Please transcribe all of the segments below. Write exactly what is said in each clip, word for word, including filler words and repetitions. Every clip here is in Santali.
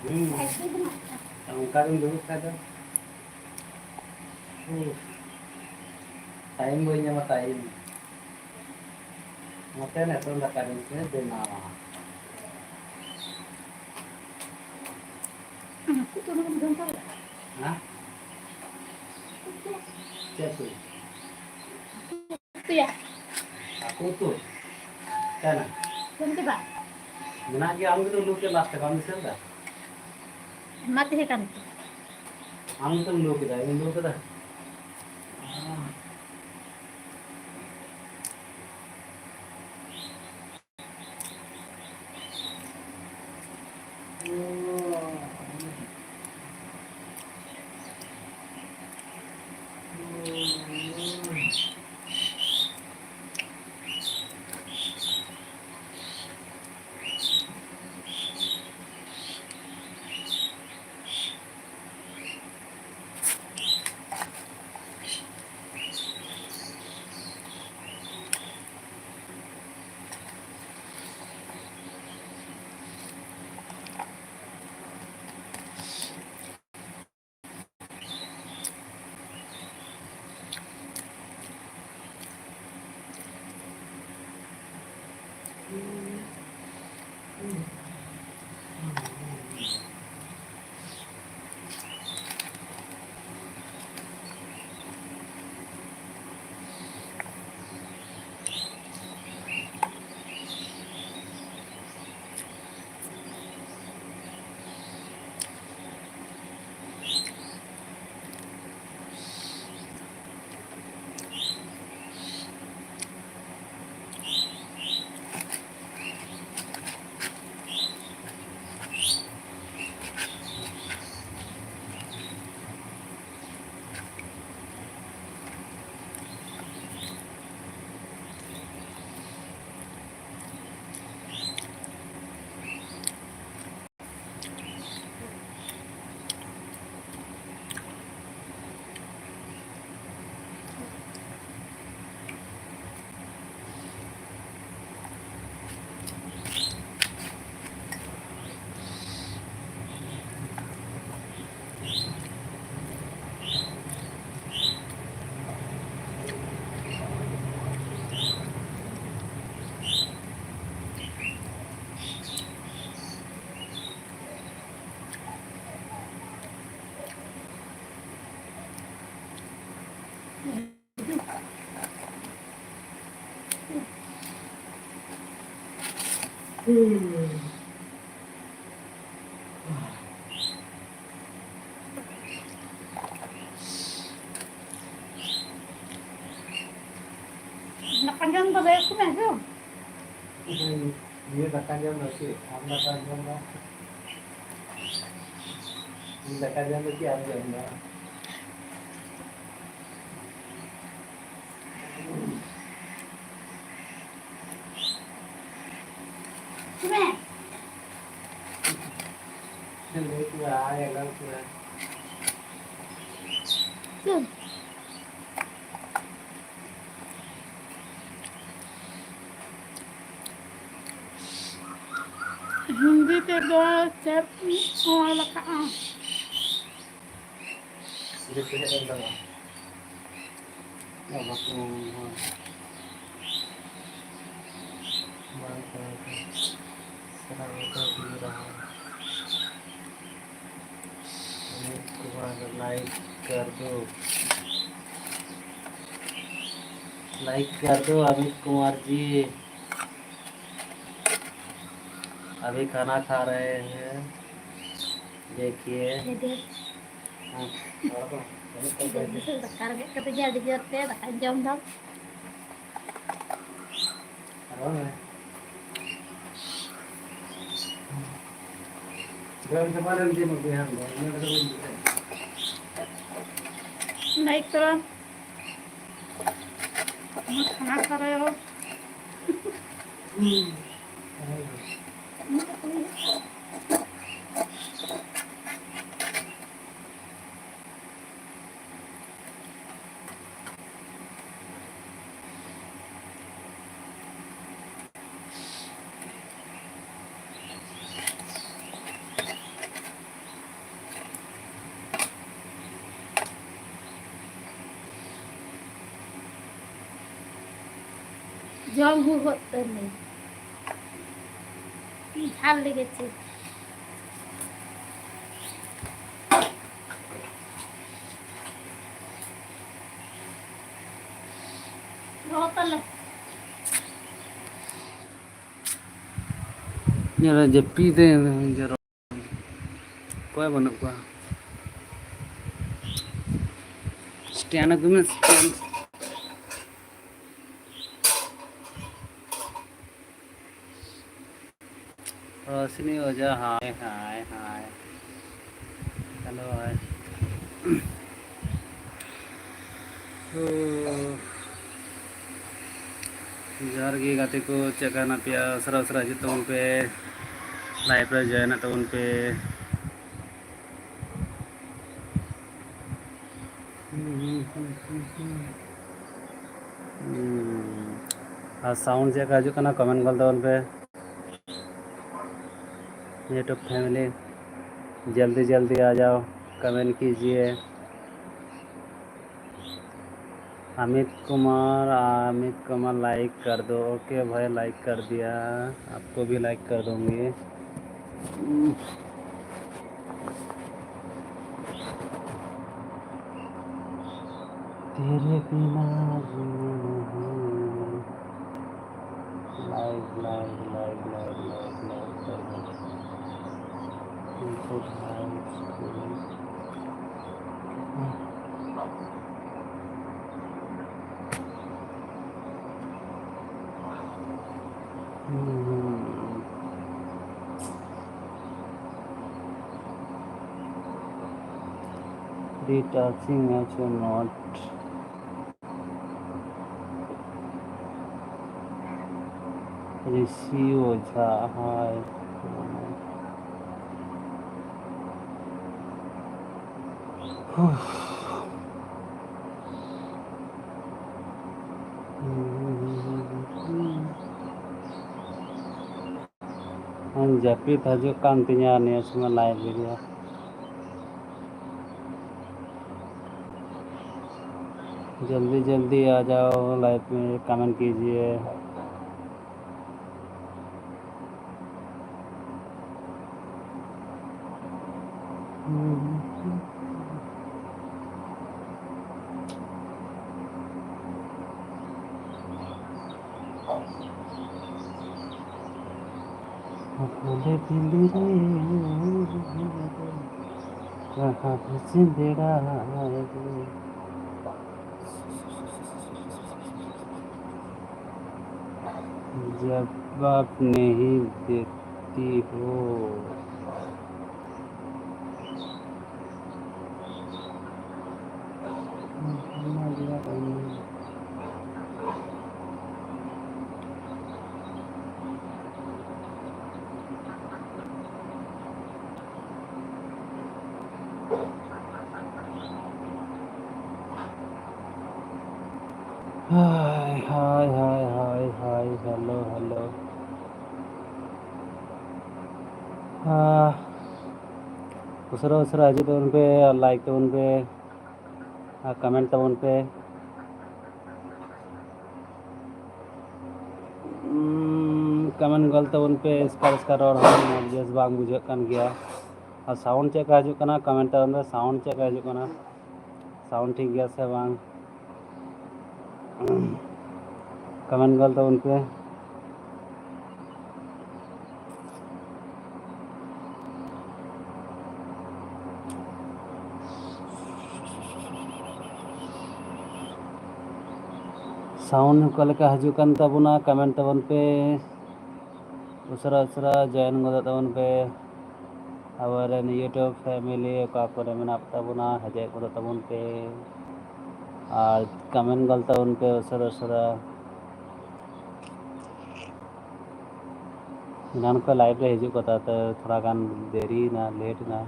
ᱦᱩᱸ᱾ ᱚᱱᱠᱟ ᱜᱮᱢ ᱫᱩᱲᱩᱵ ᱠᱷᱟᱡ ᱫᱚ᱾ ᱩᱯᱷ᱾ ᱴᱟᱭᱤᱢ ᱵᱟᱹᱧ ᱧᱟᱢᱟ, ᱴᱟᱭᱤᱢ᱾ ᱱᱚᱛᱮ ᱱᱤᱛᱚᱝ ᱫᱟᱠᱟ ᱡᱚᱢ ᱠᱚ ᱵᱮᱱᱟᱣᱟ᱾ ᱦᱟᱹᱠᱩ ᱩᱛᱩ ᱚᱱᱟ ᱠᱚᱢ ᱡᱚᱢ ᱠᱟᱫᱟ? ᱦᱮᱸ? ᱪᱮᱫ ᱩᱛᱩ? ᱩᱛᱩᱭᱟ᱾ ᱦᱟᱹᱠᱩ ᱩᱛᱩ? ᱚᱠᱟᱭᱮᱱᱟ? ᱡᱚᱢ ᱠᱮᱫᱟ? ᱢᱮᱱᱟᱜ ᱜᱮᱭᱟ, ᱟᱢ ᱜᱮᱛᱚᱢ ᱞᱩ ᱠᱮᱫ ᱞᱟᱥᱴ ᱨᱮ, ᱵᱟᱢ ᱫᱤᱥᱟᱹ ᱞᱮᱫᱟ? ᱚᱱᱟ ᱛᱟᱦᱮᱸ ᱠᱟᱱ ᱜᱮᱭᱟ᱾ ᱟᱢ ᱜᱮᱛᱚᱢ ᱞᱩ ᱠᱮᱫᱟ, ᱤᱧ ᱞᱩ ᱠᱮᱫᱟ? ᱫᱟᱠᱟ ᱡᱚᱢ ᱫᱚ ᱵᱮᱥ ᱢᱮ ᱡᱚᱢ᱾ ᱦᱩᱸ, ᱱᱤᱭᱟᱹ ᱫᱟᱠᱟ ᱡᱚᱢ ᱫᱚ ᱪᱮᱫ? ᱟᱢ ᱫᱟᱠᱟ ᱡᱚᱢ ᱫᱚ? ᱤᱧ ᱫᱟᱠᱟ ᱡᱚᱢ ᱫᱚ ᱪᱮᱫ ᱟᱢ ᱡᱚᱢ ᱫᱟ? ᱞᱟᱹᱭ ᱠᱚᱣᱟ, ᱟᱭ ᱟᱞᱟᱝ ᱠᱚᱣᱟ᱾ ᱦᱤᱱᱫᱤ ᱛᱮᱫᱚ ᱪᱮᱫ ᱚᱞ ᱟᱠᱟᱜᱼᱟ? ᱡᱮᱛᱮ ᱦᱮᱡ ᱞᱮᱱ ᱛᱟᱢᱟ᱾ ᱵᱟᱵᱟ ᱠᱚ ᱢᱟ᱾ ᱵᱟᱝ ᱛᱟᱦᱮᱸ ᱠᱟᱱᱟ᱾ ᱥᱟᱱᱟᱢ ᱠᱚ ᱦᱩᱭ ᱨᱟᱦᱟ᱾ अमित कुमार लाइक कर दो, लाइक कर दो अमित कुमार जी। अभी खाना खा रहे हैं, देखिए। ये देख। हाँ, और तो, और तो ये देख, ᱫᱟᱠᱟ ᱨᱮᱸᱜᱮᱡ ᱠᱟᱛᱮ ᱜᱮ ᱟᱹᱰᱤ ᱡᱳᱨ ᱛᱮ ᱫᱟᱠᱟᱧ ᱡᱚᱢ ᱫᱟ᱾ लाइक करो। खाना खा रहे हो? ᱡᱚᱢ ᱦᱩᱭ ᱜᱚᱫ ᱩᱛᱟᱹᱨ ᱞᱮ᱾ ᱡᱷᱟᱞ ᱞᱮᱜᱮ ᱪᱮ᱾ ᱨᱚ ᱛᱟᱞᱮ᱾ ᱧᱮᱞᱟ ᱡᱟᱹᱯᱤᱫ ᱮ ᱡᱚᱨᱚ᱾ ᱚᱠᱚᱭ ᱵᱟᱹᱱᱩᱜ ᱠᱚᱣᱟ? ᱥᱴᱮᱱ ᱟᱹᱜᱩᱭ ᱢᱮ, ᱥᱴᱮᱱ᱾ ᱨᱚᱥᱱᱤ ᱳᱡᱷᱟ, ᱦᱟᱭ, ᱦᱟᱭ, ᱦᱟᱭ᱾ ᱦᱮᱞᱳ, ᱦᱟᱭ᱾ ᱦᱳ᱾ ᱡᱚᱦᱟᱨ ᱜᱮ ᱜᱟᱛᱮ ᱠᱚ, ᱪᱮᱫ ᱞᱮᱠᱟ ᱦᱮᱱᱟᱜ ᱯᱮᱭᱟ? ᱩᱥᱟᱹᱨᱟ ᱩᱥᱟᱹᱨᱟ ᱦᱤᱡᱩᱜ ᱛᱟᱵᱚᱱ ᱯᱮ, ᱞᱟᱭᱤᱵᱷ ᱨᱮ ᱡᱚᱭᱮᱱᱚᱜ ᱛᱟᱵᱚᱱ ᱯᱮ᱾ ᱦᱩᱸ᱾ ᱟᱨ ᱥᱟᱣᱩᱱᱰ ᱪᱮᱫ ᱞᱮᱠᱟ ᱦᱤᱡᱩᱜ ᱠᱟᱱᱟ, ᱠᱚᱢᱮᱱᱴ ᱜᱚᱫ ᱛᱟᱵᱚᱱ ᱯᱮ᱾ YouTube family, जल्दी जल्दी आ जाओ, कमेंट कीजिए। अमित कुमार, अमित कुमार, लाइक कर दो। ओके भाई, लाइक कर दिया, आपको भी लाइक कर दूंगी। तेरे बिना जीना नहीं। Like, like, like, like, like, like कर दो। Input like. Hmm. Detaching as a knot। ऋषि ओझा, हाय। ᱡᱟᱹᱯᱤᱫ ᱦᱤᱡᱩᱜ ᱠᱟᱱ ᱛᱤᱧᱟᱹ ᱱᱤᱭᱟᱹ ᱥᱚᱢᱚᱭ ᱞᱟᱭᱤᱵᱷ ᱨᱮ᱾ जल्दी जल्दी आ जाओ, लाइव में कमेंट कीजिए। ᱦᱟᱯᱮ ᱫᱤᱞᱤ ᱨᱮ ᱨᱟᱦᱟ ᱥᱤᱸᱫᱽᱨᱟᱹ ᱨᱮ ᱡᱟᱵᱟᱵ ᱱᱮᱦᱤ ᱫᱮᱛᱤ ᱦᱳ᱾ ᱦᱟᱭ, ᱦᱟᱭ, ᱦᱟᱭ, ᱦᱟᱭ, ᱦᱟᱭ, ᱦᱮᱞᱳ, ᱦᱮᱞᱳ᱾ ᱟᱦ, ᱩᱥᱟᱹᱨᱟ, ᱩᱥᱟᱹᱨᱟ ᱦᱤᱡᱩᱜ ᱛᱟᱵᱚᱱ ᱯᱮ, ᱟᱨ like ᱛᱟᱵᱚᱱ ᱯᱮ, ᱟᱨ comment ᱛᱟᱵᱚᱱ ᱯᱮ᱾ ᱩᱸ, comment ᱜᱚᱞ ᱛᱟᱵᱚᱱ ᱯᱮ, ᱮᱥᱠᱟᱨ, ᱮᱥᱠᱟᱨ ᱨᱚᱲ ᱦᱚᱸ ᱢᱚᱡᱽ ᱵᱮᱥ ᱵᱟᱝ ᱵᱩᱡᱷᱟᱹᱜ ᱠᱟᱱ ᱜᱮᱭᱟ᱾ ᱟᱨ sound ᱪᱮᱫ ᱞᱮᱠᱟ ᱦᱤᱡᱩᱜ ᱠᱟᱱᱟ, comment ᱛᱟᱵᱚᱱ ᱯᱮ, sound ᱪᱮᱫ ᱞᱮᱠᱟ ᱦᱤᱡᱩᱜ ᱠᱟᱱᱟ, sound ᱴᱷᱤᱠ ᱜᱮᱭᱟ ᱥᱮ ᱵᱟᱝ? Comment ᱜᱚᱞ ᱛᱟᱵᱚᱱ ᱯᱮ᱾ Sound ᱚᱠᱟ ᱞᱮᱠᱟ ᱦᱤᱡᱩᱜ ᱠᱟᱱ ᱛᱟᱵᱚᱱᱟ, comment ᱛᱟᱵᱚᱱ ᱯᱮ᱾ ᱩᱥᱟᱹᱨᱟ ᱩᱥᱟᱹᱨᱟ join ᱜᱚᱫᱚᱜ ᱛᱟᱵᱚᱱ ᱯᱮ᱾ ᱟᱵᱚᱨᱮᱱ YouTube family ᱚᱠᱟ ᱠᱚᱨᱮ ᱢᱮᱱᱟᱜ ᱛᱟᱵᱚᱱᱟ, ᱦᱮᱡ ᱜᱚᱫᱚᱜ ᱛᱟᱵᱚᱱ ᱯᱮ᱾ ᱟᱨ comment ᱜᱚᱞ ᱛᱟᱵᱚᱱ ᱯᱮ ᱩᱥᱟᱹᱨᱟ ᱩᱥᱟᱹᱨᱟ᱾ ᱮᱱᱟᱱ ᱠᱷᱚᱱ live ᱨᱮ ᱦᱤᱡᱩᱜ ᱠᱟᱛᱷᱟ ᱛᱮ ᱛᱷᱚᱲᱟ ᱜᱟᱱ ᱫᱮᱨᱤᱭᱮᱱᱟ, late ᱮᱱᱟ᱾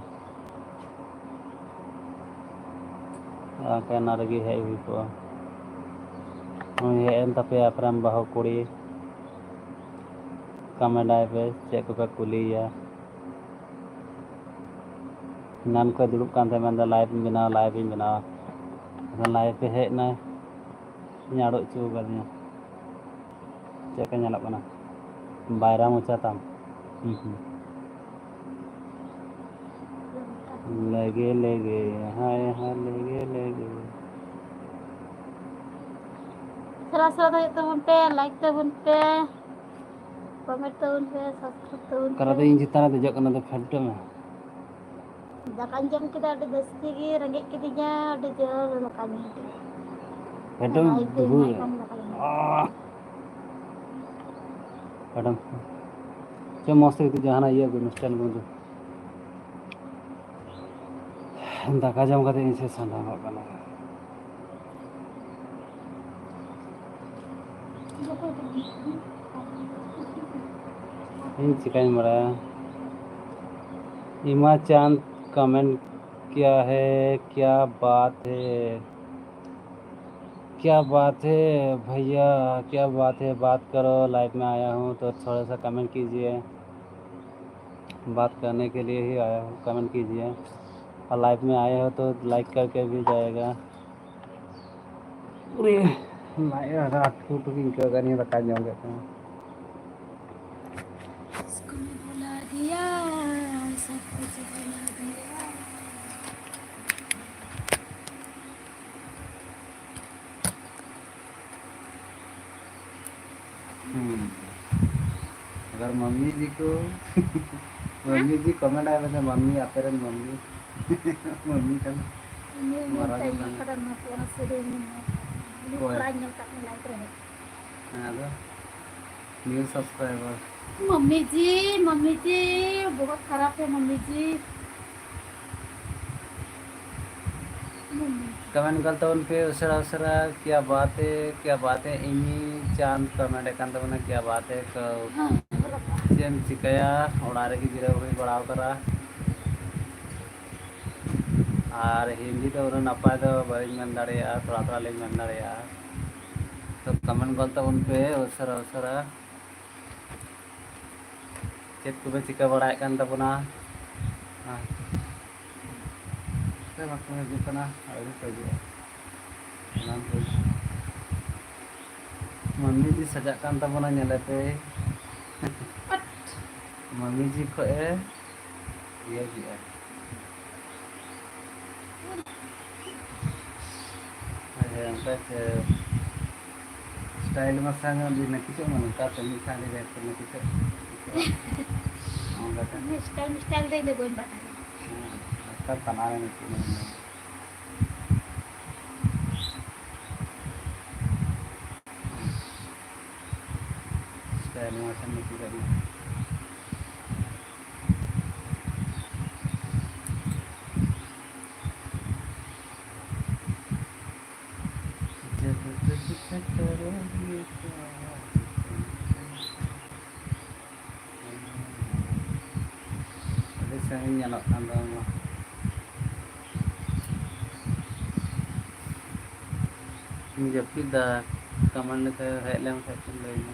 ᱵᱟᱝᱠᱷᱟᱱ ᱚᱱᱟ ᱨᱮᱜᱮ ᱦᱮᱡ ᱦᱩᱭ ᱠᱚᱜᱼᱟ᱾ ᱱᱩᱭ ᱦᱮᱡ ᱮᱱ ᱛᱟᱯᱮᱭᱟ ᱟᱯᱮᱨᱮᱱ ᱵᱟᱹᱦᱩ ᱠᱩᱲᱤ᱾ Comment ᱟᱭ ᱯᱮ, ᱪᱮᱫ ᱠᱚᱯᱮ ᱠᱩᱞᱤᱭᱮᱭᱟ? ᱮᱱᱟᱱ ᱠᱷᱚᱱ ᱫᱩᱲᱩᱵ ᱠᱟᱱ ᱛᱟᱦᱮᱸ, ᱢᱮᱱᱫᱟ live ᱤᱧ ᱵᱮᱱᱟᱣᱟ, live ᱤᱧ ᱵᱮᱱᱟᱣᱟ᱾ ᱮᱱᱠᱷᱟᱱ live ᱯᱮ ᱦᱮᱡ ᱮᱱᱟ, ᱤᱧ ᱟᱲᱚ ᱦᱚᱪᱚ ᱟᱠᱟᱫᱤᱧᱟ᱾ ᱪᱮᱫ ᱞᱮᱠᱟ ᱧᱮᱞᱚᱜ ᱠᱟᱱᱟ? ᱵᱟᱭᱨᱟ ᱢᱚᱪᱟ ᱛᱟᱢ᱾ ᱦᱩᱸ, ᱦᱩᱸ᱾ ᱞᱮᱜᱮ ᱞᱮᱜᱮ, ᱦᱟᱭ ᱦᱟᱭ, ᱞᱮᱜᱮ ᱞᱮᱜᱮ᱾ ᱥᱟᱨᱟ ᱥᱟᱨᱟ ᱫᱚ ᱦᱩᱭᱩᱜ ᱛᱟᱵᱚᱱ ᱯᱮ, like ᱛᱟᱵᱚᱱ ᱯᱮ᱾ ᱠᱚᱢᱮᱱᱴ ᱛᱟᱵᱚᱱ ᱯᱮ, ᱥᱟᱵᱥᱠᱨᱟᱭᱤᱵ ᱛᱟᱵᱚᱱ ᱯᱮ᱾ ᱠᱟᱨᱟ ᱫᱚ ᱤᱧ ᱪᱮᱛᱟᱱ ᱨᱮ ᱫᱮᱡᱚᱜ ᱠᱟᱱᱟ, ᱫᱚ ᱯᱷᱮᱰ ᱢᱮ᱾ ᱫᱟᱠᱟᱧ ᱡᱚᱢ ᱠᱮᱫᱟ, ᱟᱹᱰᱤ ᱡᱟᱹᱥᱛᱤ ᱜᱮ ᱨᱮᱸᱜᱮᱡ ᱠᱤᱫᱤᱧᱟ, ᱟᱹᱰᱤ ᱡᱳᱨ ᱫᱟᱠᱟᱧ ᱡᱚᱢ ᱠᱮᱫᱟ᱾ ᱯᱷᱮᱰ ᱢᱮ, ᱞᱟᱭᱤᱵ ᱨᱮ ᱫᱩᱦᱩ᱾ ᱮᱢᱟᱭ ᱠᱟᱱ ᱫᱟᱠᱟᱧ ᱡᱚᱢ ᱠᱮᱫᱟ᱾ ᱟᱦ᱾ ᱯᱷᱮᱰ ᱢᱮ᱾ ᱪᱚ, ᱢᱚᱡᱽ ᱛᱮ ᱡᱟᱦᱟᱱᱟᱜ ᱤᱭᱟᱹ ᱟᱹᱜᱩᱭ ᱢᱮ, stand ᱟᱹᱜᱩᱭ ᱢᱮ᱾ ᱫᱟᱠᱟ ᱡᱚᱢ ᱠᱟᱛᱮ ᱤᱧ ᱥᱮ ᱥᱟᱸᱰᱟᱣᱚᱜ ᱠᱟᱱᱟ᱾ ᱤᱧ ᱪᱤᱠᱟᱹᱧ ᱵᱟᱲᱟᱭᱟ? ᱤᱢᱟ ᱪᱟᱸᱫ comment किया है, क्या बात है? क्या बात है भैया, क्या बात है? बात करो, लाइव में आया हूँ तो थोड़ा सा कमेंट कीजिए। बात करने के लिए ही आया हूँ, कमेंट कीजिए। और लाइव में आए हो तो लाइक करके भी जाएगा। ᱩᱨᱮ, ᱞᱟᱡ ᱦᱟᱨᱟ ᱟᱹᱴᱠᱩ ᱴᱩᱠᱩ ᱟᱹᱭᱠᱟᱹᱣ ᱠᱟᱱ ᱱᱤᱭᱟᱹ ᱫᱟᱠᱟ ᱡᱚᱢ ᱠᱮᱫ ᱛᱟᱢᱟ᱾ इसको मैं भुला दिया, सब कुछ भुला दिया। हम्म। अगर मम्मी जी को, मम्मी जी कमेंट आए, मतलब मम्मी, आप मम्मी, मम्मी का ᱱᱤᱭᱟᱹ ᱢᱟᱨᱟᱝ ᱧᱮᱞ ᱠᱟᱱᱟ᱾ ᱠᱟᱫᱟ ᱱᱚᱣᱟ ᱠᱚ, ᱚᱱᱟ ᱥᱮᱨᱮᱧ ᱢᱮ᱾ ᱚᱠᱚᱭ? ᱯᱨᱟᱭ ᱧᱮᱞ ᱠᱟᱜ ᱢᱮ ᱞᱟᱭᱤᱵ ᱨᱮ᱾ ᱦᱮᱸ, ᱟᱫᱚ new subscriber। मम्मी जी, मम्मी जी, बहुत खराब है मम्मी जी। कमेंट कर तो उन पे उशरा उशरा, क्या बात है, क्या बात है। ᱤᱢᱤ ᱪᱟᱸᱫ ᱠᱚᱢᱮᱱᱴ ᱠᱟᱱ ᱛᱟᱵᱚᱱᱟ, क्या बात है। ᱠᱚ ᱦᱮᱸ, ᱪᱮᱫ ᱮᱢ ᱪᱤᱠᱟᱹᱭᱟ, ᱚᱲᱟᱜ ᱨᱮᱜᱮ ᱡᱤᱨᱟᱹᱣ ᱦᱩᱭ ᱵᱟᱲᱟᱣ ᱠᱟᱱᱟ᱾ ᱟᱨ ᱦᱤᱱᱫᱤ ᱫᱚ ᱩᱱᱟᱹᱜ ᱱᱟᱯᱟᱭ ᱫᱚ ᱵᱟᱹᱧ ᱢᱮᱱ ᱫᱟᱲᱮᱭᱟᱜᱼᱟ, ᱛᱷᱚᱲᱟ ᱛᱷᱚᱲᱟ ᱞᱤᱧ ᱢᱮᱱ ᱫᱟᱲᱮᱭᱟᱜᱼᱟ᱾ ᱛᱚ ᱠᱚᱢᱮᱱᱴ ᱜᱚᱞ ᱛᱟᱵᱚᱱ ᱯᱮ ᱩᱥᱟᱹᱨᱟ ᱩᱥᱟᱹᱨᱟ᱾ ᱪᱮᱫ ᱠᱚᱯᱮ ᱪᱤᱠᱟᱹ ᱵᱟᱲᱟᱭᱮᱫ ᱠᱟᱱ ᱛᱟᱵᱚᱱᱟ? ᱦᱮᱸ᱾ ᱥᱮ ᱵᱟᱠᱚ ᱦᱤᱡᱩᱜ ᱠᱟᱱᱟ, ᱟᱹᱣᱨᱤ ᱠᱚ ᱦᱤᱡᱩᱜᱼᱟ᱾ ᱮᱱᱟᱱ ᱠᱚ ᱦᱤᱡᱩᱜᱼᱟ᱾ ᱢᱟᱹᱢᱤ ᱡᱤ ᱥᱟᱡᱟᱜ ᱠᱟᱱ ᱛᱟᱵᱚᱱᱟ, ᱧᱮᱞᱮ ᱯᱮ᱾ ᱢᱟᱹᱢᱤ ᱡᱤ ᱠᱷᱚᱡ ᱮ ᱤᱭᱟᱹ ᱠᱮᱜᱼᱟ᱾ ᱦᱮᱸ, ᱚᱱᱠᱟ ᱜᱮ᱾ ᱥᱴᱟᱭᱤᱞ ᱢᱟᱥᱟ ᱧᱚᱜ ᱡᱩᱫᱤ ᱱᱟᱹᱠᱤᱪᱚᱜ ᱢᱟ, ᱱᱚᱝᱠᱟ ᱥᱮ ᱢᱤᱫ ᱥᱟᱶ ᱨᱮ ᱰᱷᱮᱨ ᱠᱚ ᱱᱟᱹᱠᱤᱪᱚᱜ᱾ ᱱᱚᱝᱠᱟ ᱛᱮ᱾ ᱤᱧ ᱥᱴᱟᱭᱤᱞ ᱢᱤᱥᱴᱟᱭᱤᱞ ᱫᱚ ᱤᱧ ᱫᱚ ᱵᱟᱹᱧ ᱵᱟᱰᱟᱭᱟ᱾ ᱦᱮᱸ, ᱱᱚᱝᱠᱟ ᱛᱟᱱᱟ ᱨᱮ ᱱᱟᱹᱠᱤᱪ ᱢᱮ᱾ ᱥᱴᱟᱭᱤᱞ ᱢᱟᱥᱟ ᱱᱟᱹᱠᱤᱪᱚᱜ ᱢᱟ᱾ ᱟᱹᱰᱤ ᱥᱟᱺᱜᱤᱧ ᱧᱮᱞᱚᱜ ᱠᱟᱱ ᱛᱟᱢᱟ᱾ ᱤᱧ ᱡᱟᱹᱯᱤᱫ ᱫᱟ, ᱠᱟᱢᱟᱱ ᱞᱮᱠᱟ ᱦᱮᱡ ᱞᱮᱱ ᱠᱷᱟᱡ ᱯᱮ ᱞᱟᱹᱭ ᱢᱮ᱾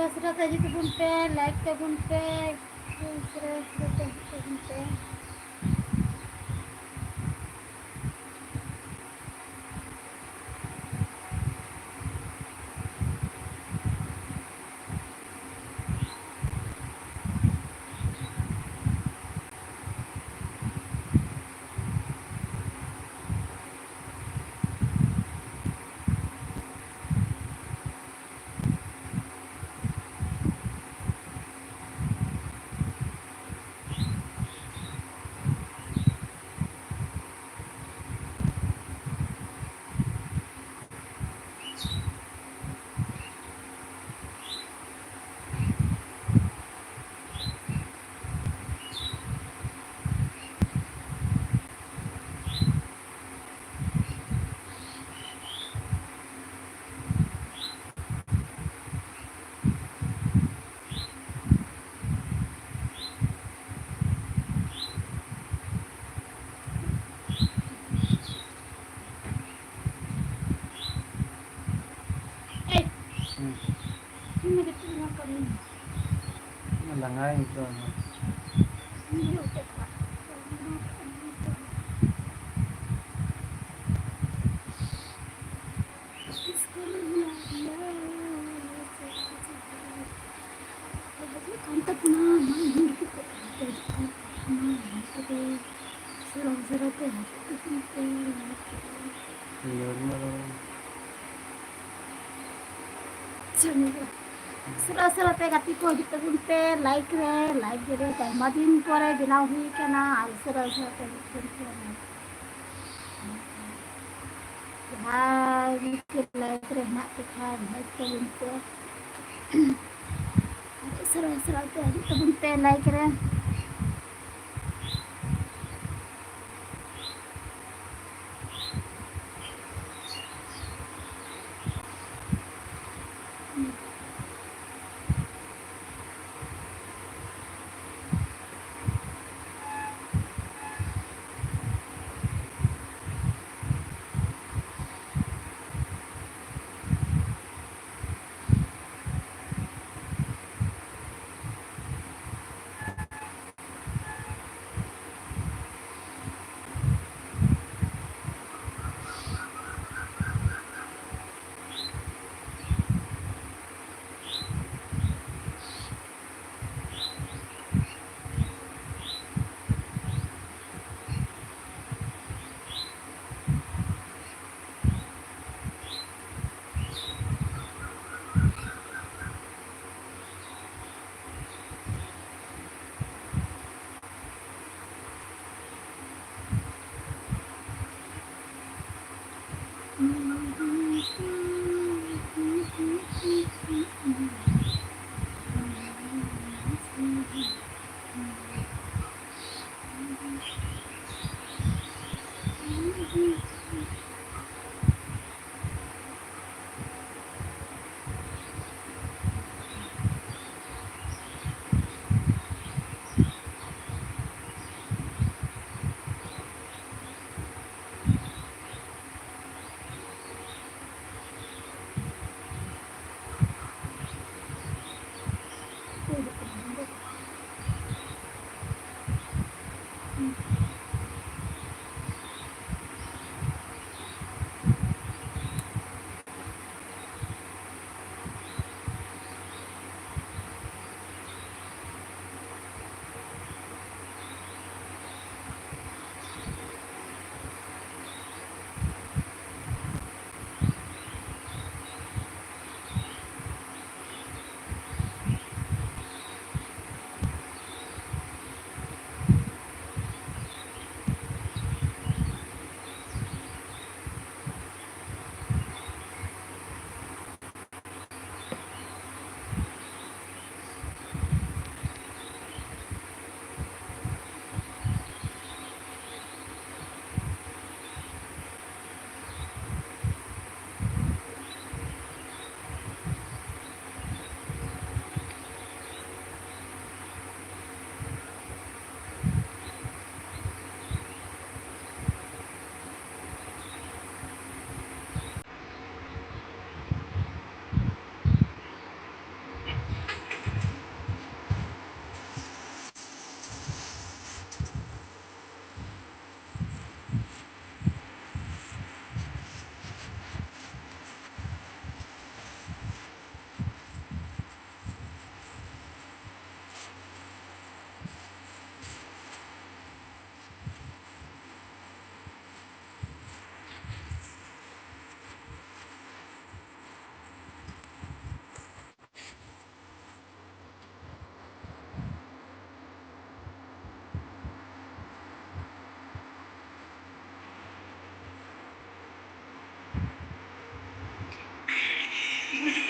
ᱩᱥᱟᱹᱨᱟ ᱛᱮ ᱦᱤᱡᱩᱜ ᱛᱟᱵᱚᱱ ᱯᱮ, ᱞᱟᱭᱤᱠ ᱛᱟᱵᱚᱱ ᱯᱮ, ᱩᱥᱟᱹᱨᱟ ᱩᱥᱟᱹᱨᱟ ᱛᱮ ᱦᱤᱡᱩᱜ ᱛᱟᱵᱚᱱ ᱯᱮ᱾ ᱦᱩᱸ᱾ ᱞᱟᱸᱜᱟᱭᱮᱱ ᱛᱚ ᱟᱫᱚ᱾ ᱦᱤᱡᱩᱜ ᱠᱟᱱ ᱛᱟᱵᱚᱱᱟ, ᱢᱟ ᱧᱮᱞ ᱠᱟᱛᱮ ᱠᱚ ᱦᱤᱡᱩᱜ ᱠᱟᱱ ᱛᱟᱵᱚᱱᱟ, ᱢᱟ ᱛᱚᱵᱮ ᱩᱥᱟᱹᱨᱟ ᱩᱥᱟᱹᱨᱟ ᱛᱮ ᱦᱤᱡᱩᱜ ᱛᱟᱵᱚᱱ ᱯᱮ᱾ ᱧᱮᱞ ᱢᱮ ᱫᱚ᱾ ᱪᱮᱫ ᱮᱢ ᱞᱟᱹᱭᱟ? ᱩᱥᱟᱹᱨᱟ ᱩᱥᱟᱹᱨᱟ ᱛᱮ ᱜᱟᱛᱮ ᱠᱚ ᱦᱤᱡᱩᱜ ᱛᱟᱵᱚᱱ ᱯᱮ, ᱞᱟᱭᱤᱠ ᱨᱮ, ᱞᱟᱭᱤᱠ ᱨᱮ, ᱟᱭᱢᱟ ᱫᱤᱱ ᱯᱚᱨᱮ ᱵᱮᱱᱟᱣ ᱦᱩᱭ ᱠᱟᱱᱟ, ᱟᱨ ᱩᱥᱟᱹᱨᱟ ᱩᱥᱟᱹᱨᱟ ᱛᱮ ᱦᱤᱡᱩᱜ ᱛᱟᱵᱚᱱ ᱯᱮ᱾ ᱡᱟᱦᱟᱸᱭ ᱱᱤᱛᱚᱜ ᱞᱟᱭᱤᱠ ᱨᱮ ᱦᱮᱱᱟᱜ ᱯᱮ ᱠᱷᱟᱱ ᱞᱟᱭᱤᱠ ᱛᱟᱵᱚᱱ ᱯᱮ᱾ ᱟᱨ ᱩᱥᱟᱹᱨᱟ ᱩᱥᱟᱹᱨᱟ ᱛᱮ ᱦᱤᱡᱩᱜ ᱛᱟᱵᱚᱱ ᱯᱮ ᱞᱟᱭᱤᱠ ᱨᱮ᱾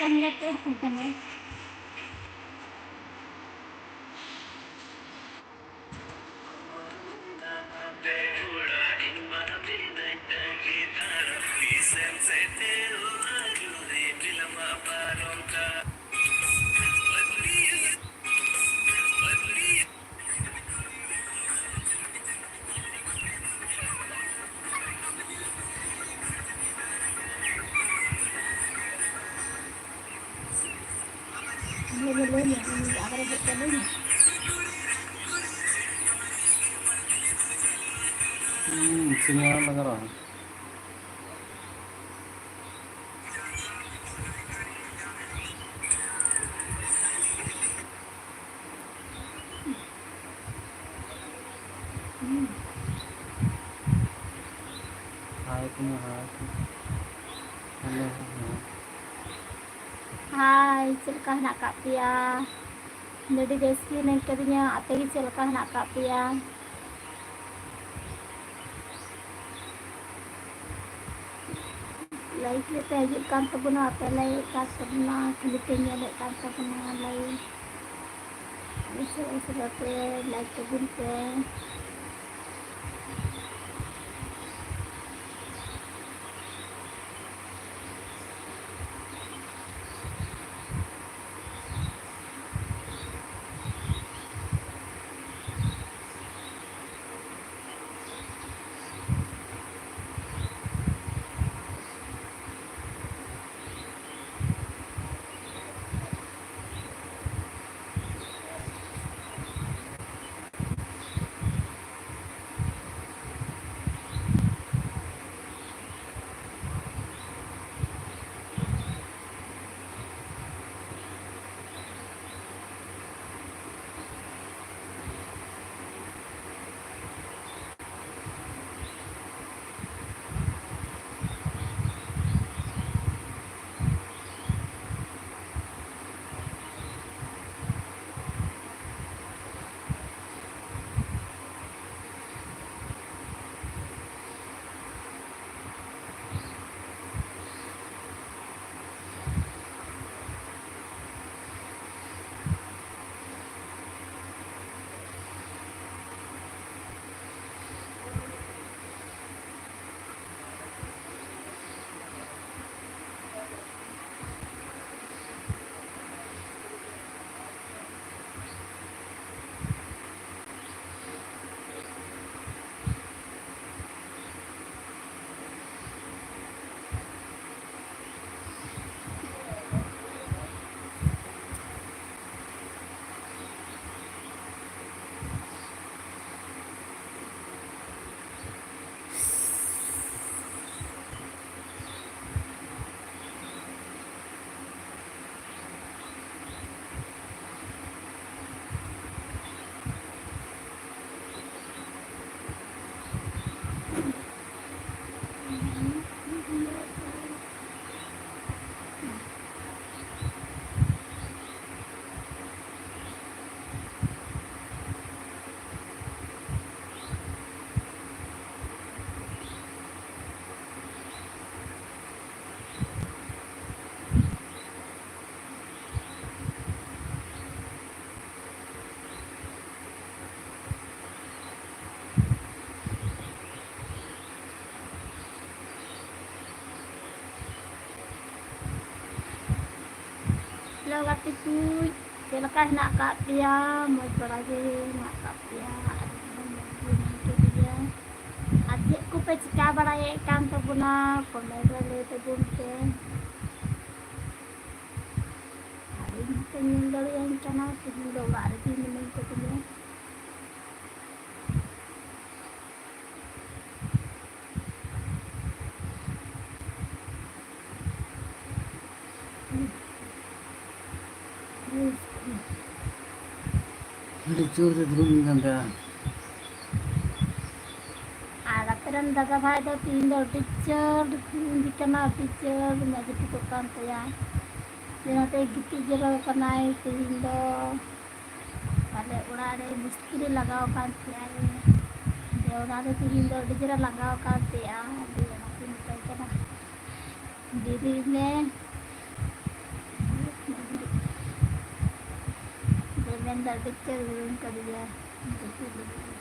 ᱠᱟᱱ ᱜᱮᱭᱟ ᱛᱚ, ᱦᱩᱭ ᱠᱟᱱ ᱜᱮᱭᱟ᱾ ᱦᱩᱸ, ᱥᱤᱸᱜᱟᱲᱟ ᱞᱟᱜᱟᱣᱟ᱾ ᱦᱟᱭ ᱠᱟᱱᱟ, ᱦᱟᱭ ᱠᱟᱱᱟ᱾ Hello, hello. ᱦᱟᱭ, ᱪᱮᱫ ᱞᱮᱠᱟ ᱦᱮᱱᱟᱜ ᱟᱠᱟᱫ ᱯᱮᱭᱟ? ᱤᱧ ᱫᱚ ᱟᱹᱰᱤ ᱵᱮᱥ ᱜᱮ ᱦᱮᱱᱟᱹᱧ ᱠᱟᱹᱫᱤᱧᱟ᱾ ᱟᱯᱮ ᱜᱮ ᱪᱮᱫ ᱞᱮᱠᱟ ᱦᱮᱱᱟᱜ ᱟᱠᱟᱫ ᱯᱮᱭᱟ? ᱞᱟᱭᱤᱠ ᱞᱮᱯᱮ ᱦᱤᱡᱩᱜ ᱠᱟᱱ ᱛᱟᱵᱚᱱᱟ, ᱟᱯᱮ ᱞᱟᱭᱤᱠ ᱠᱟᱱ ᱛᱟᱵᱚᱱᱟ, ᱠᱷᱟᱹᱞᱤ ᱯᱮ ᱧᱮᱞᱮᱫ ᱠᱟᱱ ᱛᱟᱵᱚᱱᱟ ᱞᱟᱭᱤᱠ᱾ ᱩᱥᱟᱹᱨᱟ ᱩᱥᱟᱹᱨᱟ ᱯᱮ ᱞᱟᱭᱤᱠ ᱛᱟᱵᱚᱱ ᱯᱮ᱾ ᱴᱩᱠᱩᱡ, ᱪᱮᱫ ᱞᱮᱠᱟ ᱦᱮᱱᱟᱜ ᱟᱠᱟᱫ ᱯᱮᱭᱟ? ᱢᱚᱡᱽ ᱵᱟᱲᱟ ᱜᱮ ᱦᱮᱱᱟᱜ ᱟᱠᱟᱫ ᱯᱮᱭᱟ? ᱟᱨ ᱤᱧ ᱦᱚᱸ ᱢᱚᱡᱽ ᱜᱮ ᱢᱮᱱᱟᱜ ᱟᱠᱟᱫᱤᱧᱟ᱾ ᱟᱨ ᱪᱮᱫ ᱠᱚᱯᱮ ᱪᱤᱠᱟ ᱵᱟᱲᱟᱭᱮᱫ ᱠᱟᱱ ᱛᱟᱵᱚᱱᱟ? ᱠᱚᱢᱮᱱᱴ ᱨᱮ ᱞᱟᱹᱭ ᱛᱟᱵᱚᱱ ᱯᱮ᱾ ᱟᱨ ᱤᱧ ᱦᱚᱸᱯᱮ ᱧᱮᱞ ᱫᱟᱲᱮᱭᱟᱹᱧ ᱠᱟᱱᱟ, ᱛᱮᱦᱮᱧ ᱫᱚ ᱚᱲᱟᱜ ᱨᱮᱜᱮ ᱢᱤᱱᱟᱹᱧ ᱠᱟᱫᱤᱧᱟ᱾ ᱟᱹᱰᱤ ᱡᱳᱨ ᱮ ᱫᱷᱩᱢ ᱠᱟᱱ ᱛᱟᱦᱮᱸᱜᱼᱟ᱾ ᱟᱨ ᱟᱯᱮ ᱨᱮᱱ ᱫᱟᱫᱟ ᱵᱷᱟᱭ ᱫᱚ ᱛᱤᱦᱤᱧ ᱫᱚ ᱟᱹᱰᱤ ᱡᱳᱨ ᱫᱷᱩᱢ ᱠᱟᱱᱟ, ᱟᱹᱰᱤ ᱡᱳᱨ ᱢᱮᱫ ᱡᱟᱹᱯᱤᱫᱚᱜ ᱠᱟᱱ ᱛᱟᱭᱟ᱾ ᱚᱱᱟᱛᱮ ᱜᱤᱛᱤᱡ ᱡᱤᱨᱟᱹᱣ ᱠᱟᱱᱟᱭ ᱛᱤᱦᱤᱧ ᱫᱚ᱾ ᱟᱞᱮ ᱚᱲᱟᱜ ᱨᱮ ᱢᱤᱥᱛᱨᱤ ᱞᱟᱜᱟᱣ ᱟᱠᱟᱱ ᱛᱟᱦᱮᱸᱜᱼᱟᱭ᱾ ᱡᱮ ᱚᱱᱟ ᱫᱚ ᱛᱤᱦᱤᱧ ᱫᱚ ᱟᱹᱰᱤ ᱡᱳᱨᱮ ᱞᱟᱜᱟᱣ ᱟᱠᱟᱱ ᱛᱟᱦᱮᱸᱜᱼᱟ᱾ ᱟᱫᱚ ᱚᱱᱟᱛᱮ ᱢᱮᱛᱟᱭ ᱠᱟᱱᱟ, "ᱵᱮᱨᱮᱫ ᱢᱮ᱾" ᱡᱮ ᱢᱮᱱᱫᱟ, "ᱟᱹᱰᱤ ᱡᱳᱨ ᱩᱨᱩᱢ ᱠᱟᱫᱮᱭᱟ, ᱡᱟᱹᱯᱤᱫ ᱞᱟᱹᱜᱤᱫ ᱮ᱾"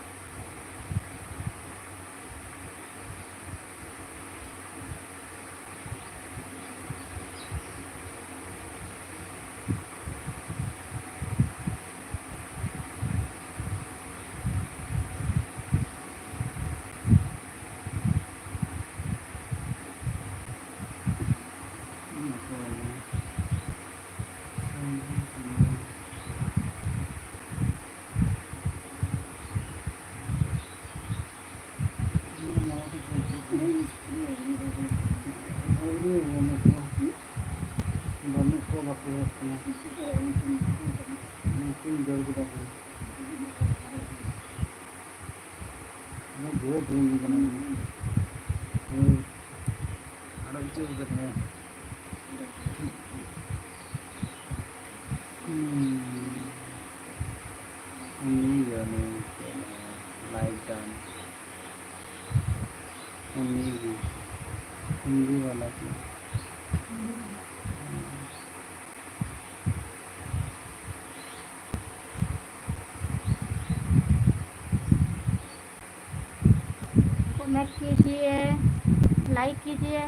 ᱵᱟᱹᱱᱩᱜ ᱠᱚᱣᱟ, ᱵᱟᱠᱚ ᱦᱮᱡ ᱠᱟᱱᱟ᱾ ᱩᱱᱠᱩᱧ ᱫᱟᱹᱲ ᱠᱮᱫᱟ ᱠᱚ᱾ ᱩᱱᱟᱹᱜ ᱡᱳᱨ ᱫᱷᱩᱢ ᱠᱟᱱᱟ᱾ ᱦᱳᱭ᱾ ᱟᱨᱚ ᱤᱪᱟᱹᱜ ᱠᱟᱛᱮ᱾ ᱦᱩᱸ᱾ ᱩᱱᱤ ᱜᱮ ᱩᱱᱤ ᱞᱟᱭᱤᱴ ᱫᱟᱢ᱾ ᱩᱱᱤ ᱜᱮ᱾ ᱦᱤᱱᱫᱤ ᱣᱟᱞᱟ ᱜᱮ᱾ कमेंट कीजिए, लाइक कीजिए।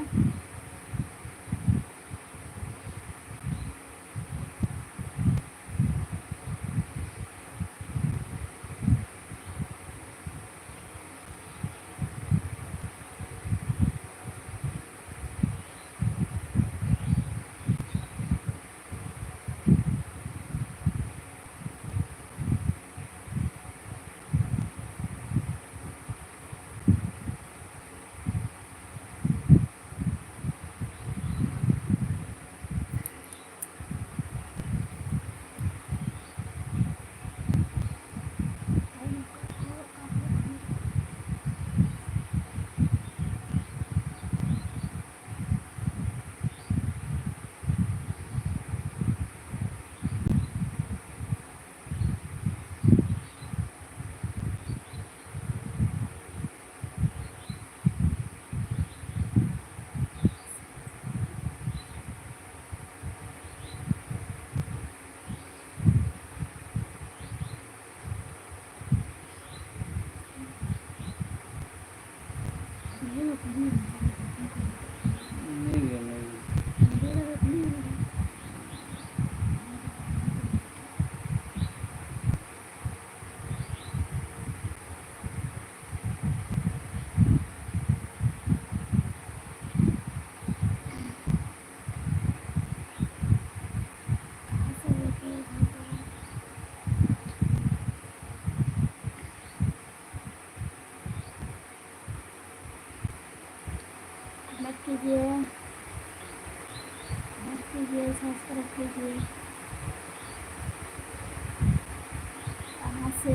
ᱜᱮ, ᱵᱷᱟᱹᱜᱤ ᱜᱮ, ᱥᱟᱥᱛᱨᱚ ᱠᱚ ᱜᱮ᱾ ᱟᱨ ᱥᱮ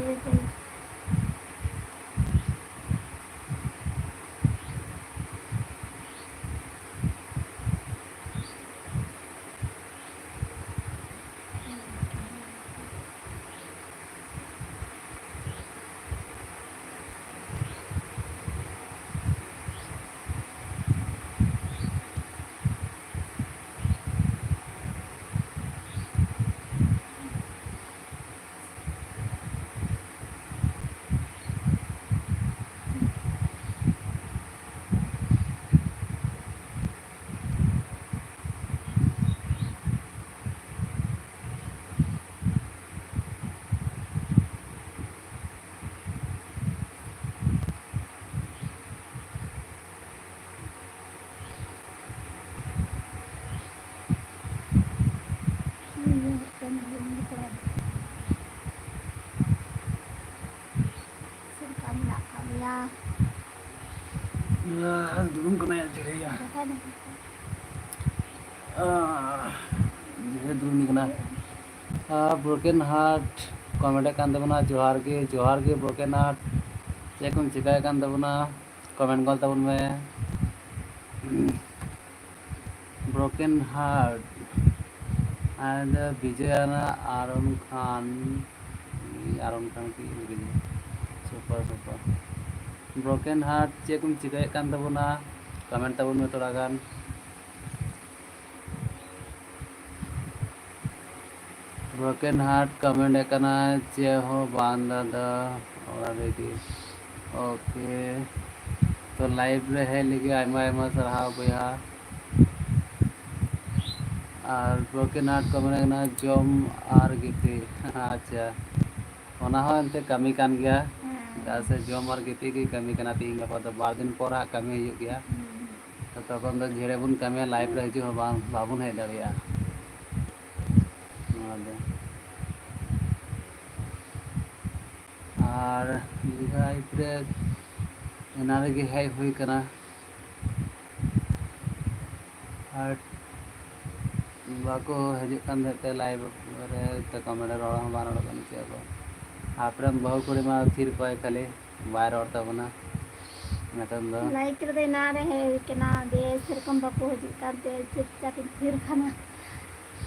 ᱪᱮᱫ ᱞᱮᱠᱟ ᱢᱮᱱᱟᱜ ᱟᱠᱟᱫ ᱢᱮᱭᱟ? ᱟᱨ ᱫᱩᱲᱩᱵ ᱠᱟᱱᱟᱭ ᱟᱡ ᱡᱷᱟᱲᱮᱭᱟ᱾ ᱫᱟᱠᱟᱭ ᱫᱟᱠᱟ ᱠᱚ᱾ ᱟᱦ, ᱡᱷᱟᱲᱮ ᱫᱩᱲᱩᱵ ᱠᱟᱱᱟ᱾ ᱟᱨ Broken Heart comment ᱮᱫ ᱠᱟᱱ ᱛᱟᱵᱚᱱᱟ, ᱡᱚᱦᱟᱨ ᱜᱮ, ᱡᱚᱦᱟᱨ ᱜᱮ Broken Heart᱾ ᱪᱮᱫ ᱠᱚᱢ ᱪᱮᱠᱟᱭᱮᱫ ᱠᱟᱱ ᱛᱟᱵᱚᱱᱟ? Comment ᱜᱚᱫ ᱛᱟᱵᱚᱱ ᱢᱮ᱾ Broken Heart, ᱟᱨ ᱫᱚ ᱵᱤᱡᱚᱭ ᱟᱱᱟ ᱟᱨᱚᱱ ᱠᱷᱟᱱ, ᱟᱨᱚᱱ ᱠᱷᱟᱱ ᱠᱤ Bijoy? Super, super. Broken Heart, ᱪᱮᱫ ᱠᱚᱢ ᱪᱤᱠᱟᱹᱭᱮᱫ ᱠᱟᱱ ᱛᱟᱵᱚᱱᱟ? Comment ᱛᱟᱵᱚᱱ ᱢᱮ ᱛᱷᱚᱲᱟ ᱜᱟᱱ᱾ Broken Heart comment ᱮ ᱠᱟᱱᱟ, "ᱪᱮᱫ ᱦᱚᱸ ᱵᱟᱝ ᱫᱟᱫᱟ, already." Okay, ᱛᱚ live ᱨᱮ ᱦᱮᱡ ᱞᱟᱹᱜᱤᱫ ᱟᱭᱢᱟ ᱟᱭᱢᱟ ᱥᱟᱨᱦᱟᱣ ᱵᱚᱭᱦᱟ᱾ ᱟᱨ Broken Heart comment ᱮ ᱠᱟᱱᱟ, "ᱡᱚᱢ ᱟᱨ ᱜᱤᱛᱤᱡ᱾" ᱟᱪᱪᱷᱟ, ᱚᱱᱟ ᱦᱚᱸ ᱮᱱᱛᱮ ᱠᱟᱹᱢᱤ ᱠᱟᱱ ᱜᱮᱭᱟ᱾ ᱦᱮᱸ᱾ ᱪᱮᱫᱟᱜ ᱥᱮ ᱡᱚᱢ ᱟᱨ ᱜᱤᱛᱤᱡ ᱜᱮ ᱠᱟᱹᱢᱤ ᱠᱟᱱᱟ ᱛᱤᱦᱤᱧ ᱜᱟᱯᱟ ᱫᱚ, ᱵᱟᱨ ᱫᱤᱱ ᱯᱚᱨ ᱦᱟᱸᱜ ᱠᱟᱹᱢᱤ ᱦᱩᱭᱩᱜ ᱜᱮᱭᱟ᱾ ᱦᱩᱸ᱾ ᱛᱚ ᱛᱚᱠᱷᱚᱱ ᱫᱚ ᱡᱷᱮᱲᱮ ᱵᱚᱱ ᱠᱟᱹᱢᱤᱭᱟ, live ᱨᱮ ᱦᱤᱡᱩᱜ ᱦᱚᱸ ᱵᱟᱝ, ᱵᱟᱵᱚᱱ ᱦᱮᱡ ᱫᱟᱲᱮᱭᱟᱜᱼᱟ᱾ ᱱᱚᱣᱟ ᱫᱚ᱾ ᱟᱨ live ᱨᱮ ᱮᱱᱟᱝ ᱨᱮᱜᱮ ᱦᱮᱡ ᱦᱩᱭ ᱠᱟᱱᱟ᱾ ᱟᱨ ᱵᱟᱠᱚ ᱦᱤᱡᱩᱜ ᱠᱟᱱ ᱛᱟᱦᱮᱸᱫ ᱛᱮ ᱞᱟᱭᱤᱵᱷ ᱨᱮ, ᱛᱚ ᱠᱚᱢᱮᱱᱴ ᱨᱮ ᱨᱚᱲ ᱦᱚᱸ ᱵᱟᱝ ᱨᱚᱲᱚᱜ ᱠᱟᱱᱟ ᱪᱮᱫ ᱦᱚᱸ᱾ ᱟᱯᱮᱨᱮᱱ ᱵᱟᱹᱦᱩ ᱠᱩᱲᱤ ᱢᱟ ᱛᱷᱤᱨ ᱠᱚᱜᱼᱟᱭ ᱠᱷᱟᱹᱞᱤ, ᱵᱟᱭ ᱨᱚᱲ ᱛᱟᱵᱚᱱᱟ ᱱᱤᱛᱚᱝ ᱫᱚ᱾ ᱞᱟᱭᱤᱵᱷ ᱨᱮᱫᱚ ᱮᱱᱟᱱ ᱨᱮ ᱦᱮᱡ ᱦᱩᱭ ᱠᱟᱱᱟ, ᱫᱤᱭᱮ ᱥᱮᱨᱚᱠᱚᱢ ᱵᱟᱠᱚ ᱦᱤᱡᱩᱜ ᱠᱟᱱ ᱛᱮ ᱪᱩᱯᱪᱟᱯ ᱤᱧ ᱛᱷᱤᱨ ᱠᱟᱱᱟ,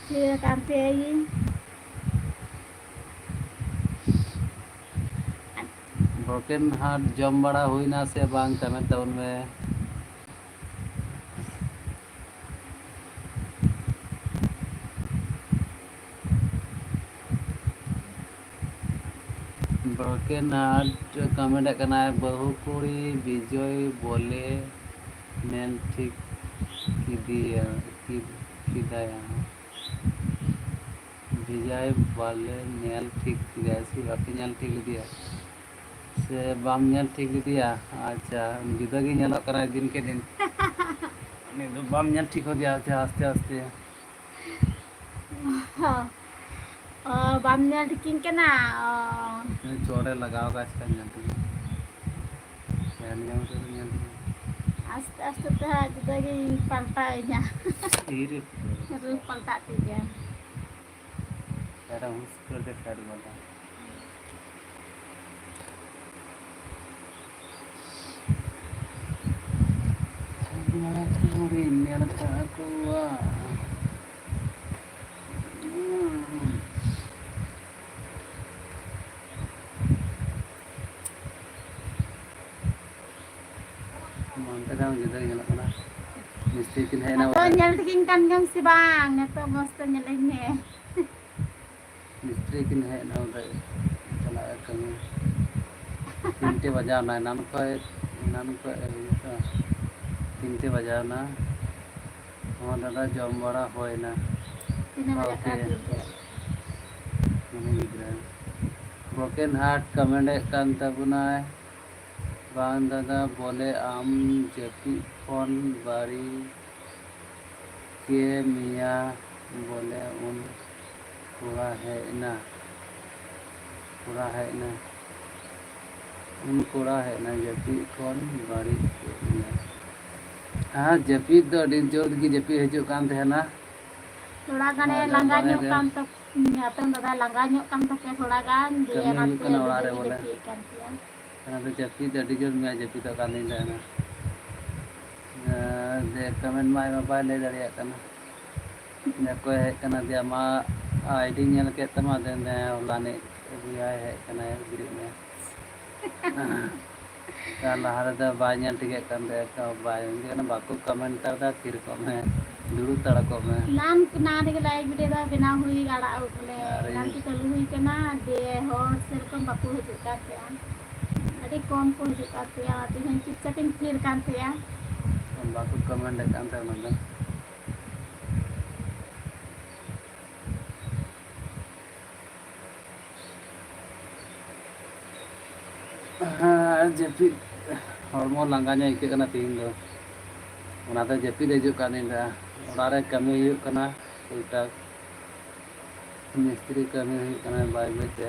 ᱛᱷᱤᱨ ᱟᱠᱟᱱ ᱛᱮ ᱤᱧ᱾ ᱵᱨᱳᱠᱮᱱ ᱦᱟᱨᱴ ᱡᱚᱢ ᱵᱟᱲᱟ ᱦᱩᱭᱱᱟ ᱥᱮ ᱵᱟᱝ? ᱠᱚᱢᱮᱱᱴ ᱛᱟᱵᱚᱱ ᱢᱮ᱾ ᱵᱨᱳᱠᱮᱱ ᱦᱟᱨᱴ ᱠᱚᱢᱮᱱᱴ ᱠᱟᱱᱟᱭ, ᱵᱟᱹᱦᱩ ᱠᱩᱲᱤ ᱵᱤᱡᱚᱭ ᱵᱚᱞᱮ ᱧᱮᱞ ᱴᱷᱤᱠ ᱠᱮᱫᱮᱭᱟ, ᱠᱮᱫᱟᱭᱟ᱾ ᱵᱷᱮᱡᱟᱭ ᱵᱟᱞᱮ ᱧᱮᱞ ᱴᱷᱤᱠ ᱠᱮᱫᱮᱭᱟ ᱥᱮ ᱵᱟᱯᱮ ᱧᱮᱞ ᱴᱷᱤᱠ ᱞᱮᱫᱮᱭᱟ? ᱥᱮ ᱵᱟᱢ ᱧᱮᱞ ᱴᱷᱤᱠ ᱞᱮᱫᱮᱭᱟ? ᱟᱪᱪᱷᱟ, ᱡᱩᱫᱟᱹ ᱜᱮ ᱧᱮᱞᱚᱜ ᱠᱟᱱᱟ ᱫᱤᱱ ᱠᱮ ᱫᱤᱱ᱾ ᱩᱱᱤ ᱫᱚ ᱵᱟᱢ ᱧᱮᱞ ᱴᱷᱤᱠ ᱠᱮᱫᱮᱭᱟ, ᱟᱪᱪᱷᱟ, ᱟᱥᱛᱮ ᱟᱥᱛᱮ᱾ ᱚ, ᱵᱟᱢ ᱧᱮᱞ ᱴᱷᱤᱠᱤᱧ ᱠᱟᱱᱟ? ᱚ᱾ ᱪᱚᱴ ᱨᱮ ᱞᱟᱜᱟᱣ ᱠᱟᱜ ᱪᱮᱠᱟ ᱧᱮᱞ ᱴᱷᱤᱠ? ᱧᱮᱞ ᱧᱟᱢ ᱠᱟᱛᱮ ᱧᱮᱞ ᱴᱷᱤᱠ᱾ ᱟᱥᱛᱮ ᱟᱥᱛᱮ ᱛᱮ ᱦᱟᱸᱜ ᱡᱩᱫᱟᱹ ᱜᱤᱧ ᱯᱟᱞᱴᱟᱣ ᱤᱧ ᱦᱟᱸᱜ᱾ ᱛᱤᱨᱮ? ᱨᱩᱯ ᱯᱟᱞᱴᱟᱜ ᱛᱤᱧᱟ᱾ ᱮᱠᱫᱚᱢ ᱦᱩᱥ ᱠᱟᱛᱮ ᱯᱷᱮᱰ ᱜᱚᱫᱟ᱾ ᱢᱟᱨᱟᱝ ᱠᱩᱲᱤᱧ ᱧᱮᱞ ᱟᱠᱟᱫ ᱠᱚᱣᱟ᱾ ᱢᱚᱱᱛᱮ ᱫᱚ ᱡᱩᱫᱟᱹ ᱜᱮ ᱧᱮᱞᱚᱜ ᱠᱟᱱᱟ᱾ ᱢᱤᱥᱛᱨᱤ ᱠᱤᱱ ᱦᱮᱡ ᱮᱱᱟ ᱟᱫᱚ ᱵᱚᱞᱮ᱾ ᱧᱮᱞ ᱴᱷᱤᱠᱤᱧ ᱠᱟᱱ ᱜᱮᱭᱟᱢ ᱥᱮ ᱵᱟᱝ? ᱱᱤᱛᱚᱜ ᱢᱚᱡᱽ ᱛᱮ ᱧᱮᱞᱤᱧ ᱢᱮ᱾ ᱢᱤᱥᱛᱨᱤ ᱠᱤᱱ ᱦᱮᱡ ᱮᱱᱟ ᱵᱚᱞᱮ, ᱪᱟᱞᱟᱜ ᱠᱟᱹᱢᱤ᱾ ᱛᱤᱱᱴᱮ ᱵᱟᱡᱟᱣ ᱮᱱᱟ, ᱮᱱᱟᱱ ᱠᱷᱚᱡ, ᱮᱱᱟᱱ ᱠᱷᱚᱡ ᱦᱩᱭᱩᱜ ᱠᱟᱱᱟ᱾ ᱛᱤᱱᱴᱮ ᱵᱟᱡᱟᱣ ᱮᱱᱟ᱾ ᱦᱚᱸ ᱫᱟᱫᱟ, ᱡᱚᱢ ᱵᱟᱲᱟ ᱦᱩᱭᱱᱟ᱾ ᱛᱤᱱᱟᱹᱜ ᱵᱟᱡᱟᱜ ᱠᱟᱱᱟ ᱛᱤᱱᱴᱮ? ᱢᱟᱱᱮ ᱜᱤᱫᱽᱨᱟᱹ᱾ ᱵᱨᱳᱠᱮᱱ ᱦᱟᱨᱴ ᱠᱚᱢᱮᱱᱴ ᱮᱫ ᱠᱟᱱ ᱛᱟᱵᱚᱱᱟᱭ᱾ ᱵᱟᱝ ᱫᱟᱫᱟ, ᱵᱚᱞᱮ ᱟᱢ ᱡᱟᱹᱯᱤᱫ ᱠᱷᱚᱱ ᱵᱟᱹᱨᱤ ᱠᱮ ᱢᱮᱭᱟ ᱵᱚᱞᱮ ᱩᱱ ᱠᱚᱲᱟ ᱦᱮᱡ ᱮᱱᱟ, ᱠᱚᱲᱟ ᱦᱮᱡ ᱮᱱᱟ, ᱩᱱ ᱠᱚᱲᱟ ᱦᱮᱡ ᱮᱱᱟ ᱡᱟᱹᱯᱤᱫ ᱠᱷᱚᱱ ᱵᱟᱹᱨᱤ ᱠᱮ ᱢᱮᱭᱟ᱾ ᱦᱮᱸ, ᱡᱟᱹᱯᱤᱫ ᱫᱚ ᱟᱹᱰᱤ ᱡᱳᱨ ᱜᱮ ᱡᱟᱹᱯᱤᱫ ᱦᱤᱡᱩᱜ ᱠᱟᱱ ᱛᱟᱦᱮᱱᱟ᱾ ᱛᱷᱚᱲᱟ ᱜᱟᱱᱮ ᱟᱫᱚ ᱞᱟᱸᱜᱟ ᱵᱟᱝ ᱧᱚᱜ ᱨᱮ ᱠᱟᱱ ᱛᱟᱠ-, ᱦᱟᱛᱚᱢ ᱫᱟᱫᱟ ᱞᱟᱸᱜᱟ ᱧᱚᱜ ᱠᱟᱱ ᱛᱟᱯᱮᱭᱟ ᱛᱷᱚᱲᱟ ᱜᱟᱱ, ᱫᱤᱭᱮ ᱠᱟᱹᱢᱤ ᱦᱩᱭᱩᱜ ᱚᱱᱟᱛᱮ ᱠᱟᱱᱟ ᱚᱲᱟᱜ ᱨᱮ ᱡᱟᱹᱯᱤᱫ ᱵᱚᱞᱮ᱾ ᱡᱟᱹᱯᱤᱫ ᱠᱟᱱ ᱛᱟᱯᱮᱭᱟ᱾ ᱚᱱᱟᱛᱮ ᱡᱟᱹᱯᱤᱫ ᱟᱹᱰᱤ ᱡᱳᱨ ᱢᱮ ᱡᱟᱹᱯᱤᱫᱚᱜ ᱠᱟᱱ ᱛᱤᱧ ᱛᱟᱦᱮᱱᱟ᱾ ᱟᱨ ᱡᱮ comment ᱢᱟ ᱟᱭᱢᱟ ᱵᱟᱭ ᱞᱟᱹᱭ ᱫᱟᱲᱮᱭᱟᱜ ᱠᱟᱱᱟ᱾ ᱚᱠᱚᱭ ᱦᱮᱡ ᱠᱟᱱᱟ ᱡᱮ ᱟᱢᱟᱜ ID ᱧᱮᱞ ᱠᱮᱫ ᱛᱟᱢᱟ, ᱟᱫᱚ ᱢᱮᱱᱫᱟ, "ᱦᱮᱸ, ᱦᱚᱞᱟᱱᱤᱡ ᱟᱹᱜᱩᱭᱟᱭ, ᱦᱮᱡ ᱠᱟᱱᱟᱭ, ᱵᱮᱨᱮᱫ ᱢᱮ᱾" ᱟᱨ ᱞᱟᱦᱟ ᱨᱮᱫᱚ ᱵᱟᱭ ᱧᱮᱞ ᱴᱷᱤᱠᱮᱫ ᱠᱟᱱ ᱛᱟᱦᱮᱸ, ᱛᱚ ᱵᱟᱭ ᱢᱮᱱ ᱠᱟᱱᱟ, ᱵᱟᱠᱚ comment ᱠᱟᱫᱟ, ᱛᱷᱤᱨ ᱠᱚᱜ ᱢᱮ, ᱫᱩᱲᱩᱵ ᱛᱟᱲ ᱠᱚᱜ ᱢᱮ᱾ ᱮᱱᱟᱱ, ᱮᱱᱟᱱ ᱨᱮᱜᱮ live video ᱫᱚ ᱵᱮᱱᱟᱣ ᱦᱩᱭ ᱟᱲᱟᱜ ᱵᱚᱞᱮ, ᱟᱨ ᱮᱱᱟᱱ ᱤᱧ ᱠᱚ ᱪᱟᱹᱞᱩ ᱦᱩᱭ ᱠᱟᱱᱟ, ᱫᱤᱭᱮ ᱦᱚᱲ ᱥᱮᱨᱚᱠᱚᱢ ᱵᱟᱠᱚ ᱦᱤᱡᱩᱜ ᱠᱟᱱ ᱛᱟᱦᱮᱸᱜᱼᱟ, ᱟᱹᱰᱤ ᱠᱚᱢ ᱠᱚ ᱦᱤᱡᱩᱜ ᱠᱟᱱ ᱛᱟᱦᱮᱸᱜᱼᱟ, ᱚᱱᱟᱛᱮ ᱤᱧ ᱪᱩᱯᱪᱟᱯ ᱤᱧ ᱛᱷᱤᱨ ᱠᱟᱱ ᱛᱟᱦᱮᱸᱜᱼᱟ᱾ ᱵᱟᱠᱚ comment ᱠᱟᱱ ᱛᱟᱦᱮᱸ ᱚᱱᱟ ᱫᱚ᱾ ᱦᱮᱸ, ᱡᱟᱹᱯᱤᱫ, ᱦᱚᱲᱢᱚ ᱞᱟᱸᱜᱟ ᱧᱚᱜ ᱟᱹᱭᱠᱟᱹᱜ ᱠᱟᱱᱟ ᱛᱮᱦᱮᱧ ᱫᱚ, ᱚᱱᱟᱛᱮ ᱡᱟᱹᱯᱤᱫ ᱦᱤᱡᱩᱜ ᱠᱟᱱ ᱛᱤᱧ ᱛᱟᱦᱮᱸᱫ᱾ ᱚᱲᱟᱜ ᱨᱮ ᱠᱟᱹᱢᱤ ᱦᱩᱭᱩᱜ ᱠᱟᱱᱟ ᱴᱩᱠ ᱴᱟᱠ, ᱢᱤᱥᱛᱨᱤ ᱠᱟᱹᱢᱤ ᱦᱩᱭᱩᱜ ᱠᱟᱱᱟ ᱵᱟᱭ ᱵᱟᱭ ᱛᱮ,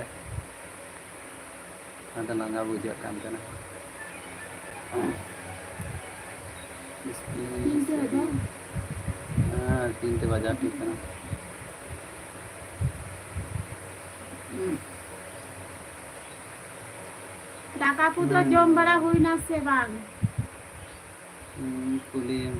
ᱚᱱᱟᱛᱮ ᱞᱟᱸᱜᱟ ᱵᱩᱡᱷᱟᱹᱜ ᱠᱟᱱ ᱛᱟᱦᱮᱱᱟ᱾ ᱢᱤᱥᱛᱨᱤ, ᱛᱤᱱᱴᱮ ᱢᱤᱥᱛᱨᱤ᱾ ᱵᱟᱡᱟᱣ? ᱦᱮᱸ, ᱛᱤᱱᱴᱮ ᱵᱟᱡᱟᱣ ᱴᱷᱤᱠ ᱠᱟᱱᱟ᱾ ᱫᱟᱠᱟ ᱠᱚᱫᱚ ᱦᱩᱸ᱾ ᱡᱚᱢ ᱵᱟᱲᱟ ᱦᱩᱭᱱᱟ ᱥᱮ ᱵᱟᱝ? ᱦᱩᱸ, ᱠᱩᱞᱤᱭᱮᱢ᱾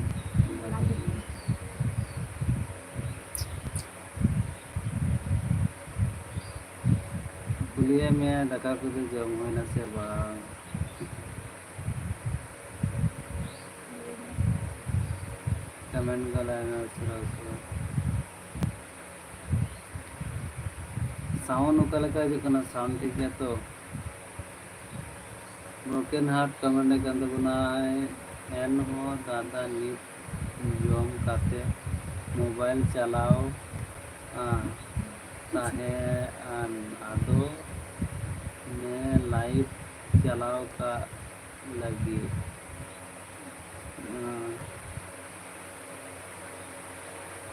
ᱠᱩᱞᱤᱭᱮ ᱢᱮ, ᱫᱟᱠᱟ ᱠᱚᱫᱚ ᱡᱚᱢ ᱦᱩᱭᱱᱟ ᱥᱮ ᱵᱟᱝ? Comment ᱠᱚ ᱞᱟᱭ ᱢᱮ ᱩᱥᱟᱹᱨᱟ ᱩᱥᱟᱹᱨᱟ᱾ Sound ᱚᱠᱟ ᱞᱮᱠᱟ ᱦᱤᱡᱩᱜ ᱠᱟᱱᱟ? Sound ᱴᱷᱤᱠ ᱜᱮᱭᱟ ᱛᱚ? Broken Heart comment ᱮ ᱠᱟᱱ ᱛᱟᱵᱚᱱᱟᱭ, ᱮᱱᱦᱚᱸ ᱫᱟᱫᱟ ᱱᱤᱛ ᱡᱚᱢ ᱠᱟᱛᱮ mobile ᱪᱟᱞᱟᱣ, ᱟ, ᱛᱟᱦᱮᱸ ᱟᱱ ᱟᱫᱚ ᱱᱮ live ᱪᱟᱞᱟᱣ ᱠᱟᱜ ᱞᱟᱹᱜᱤᱫ᱾ ᱦᱮᱸ᱾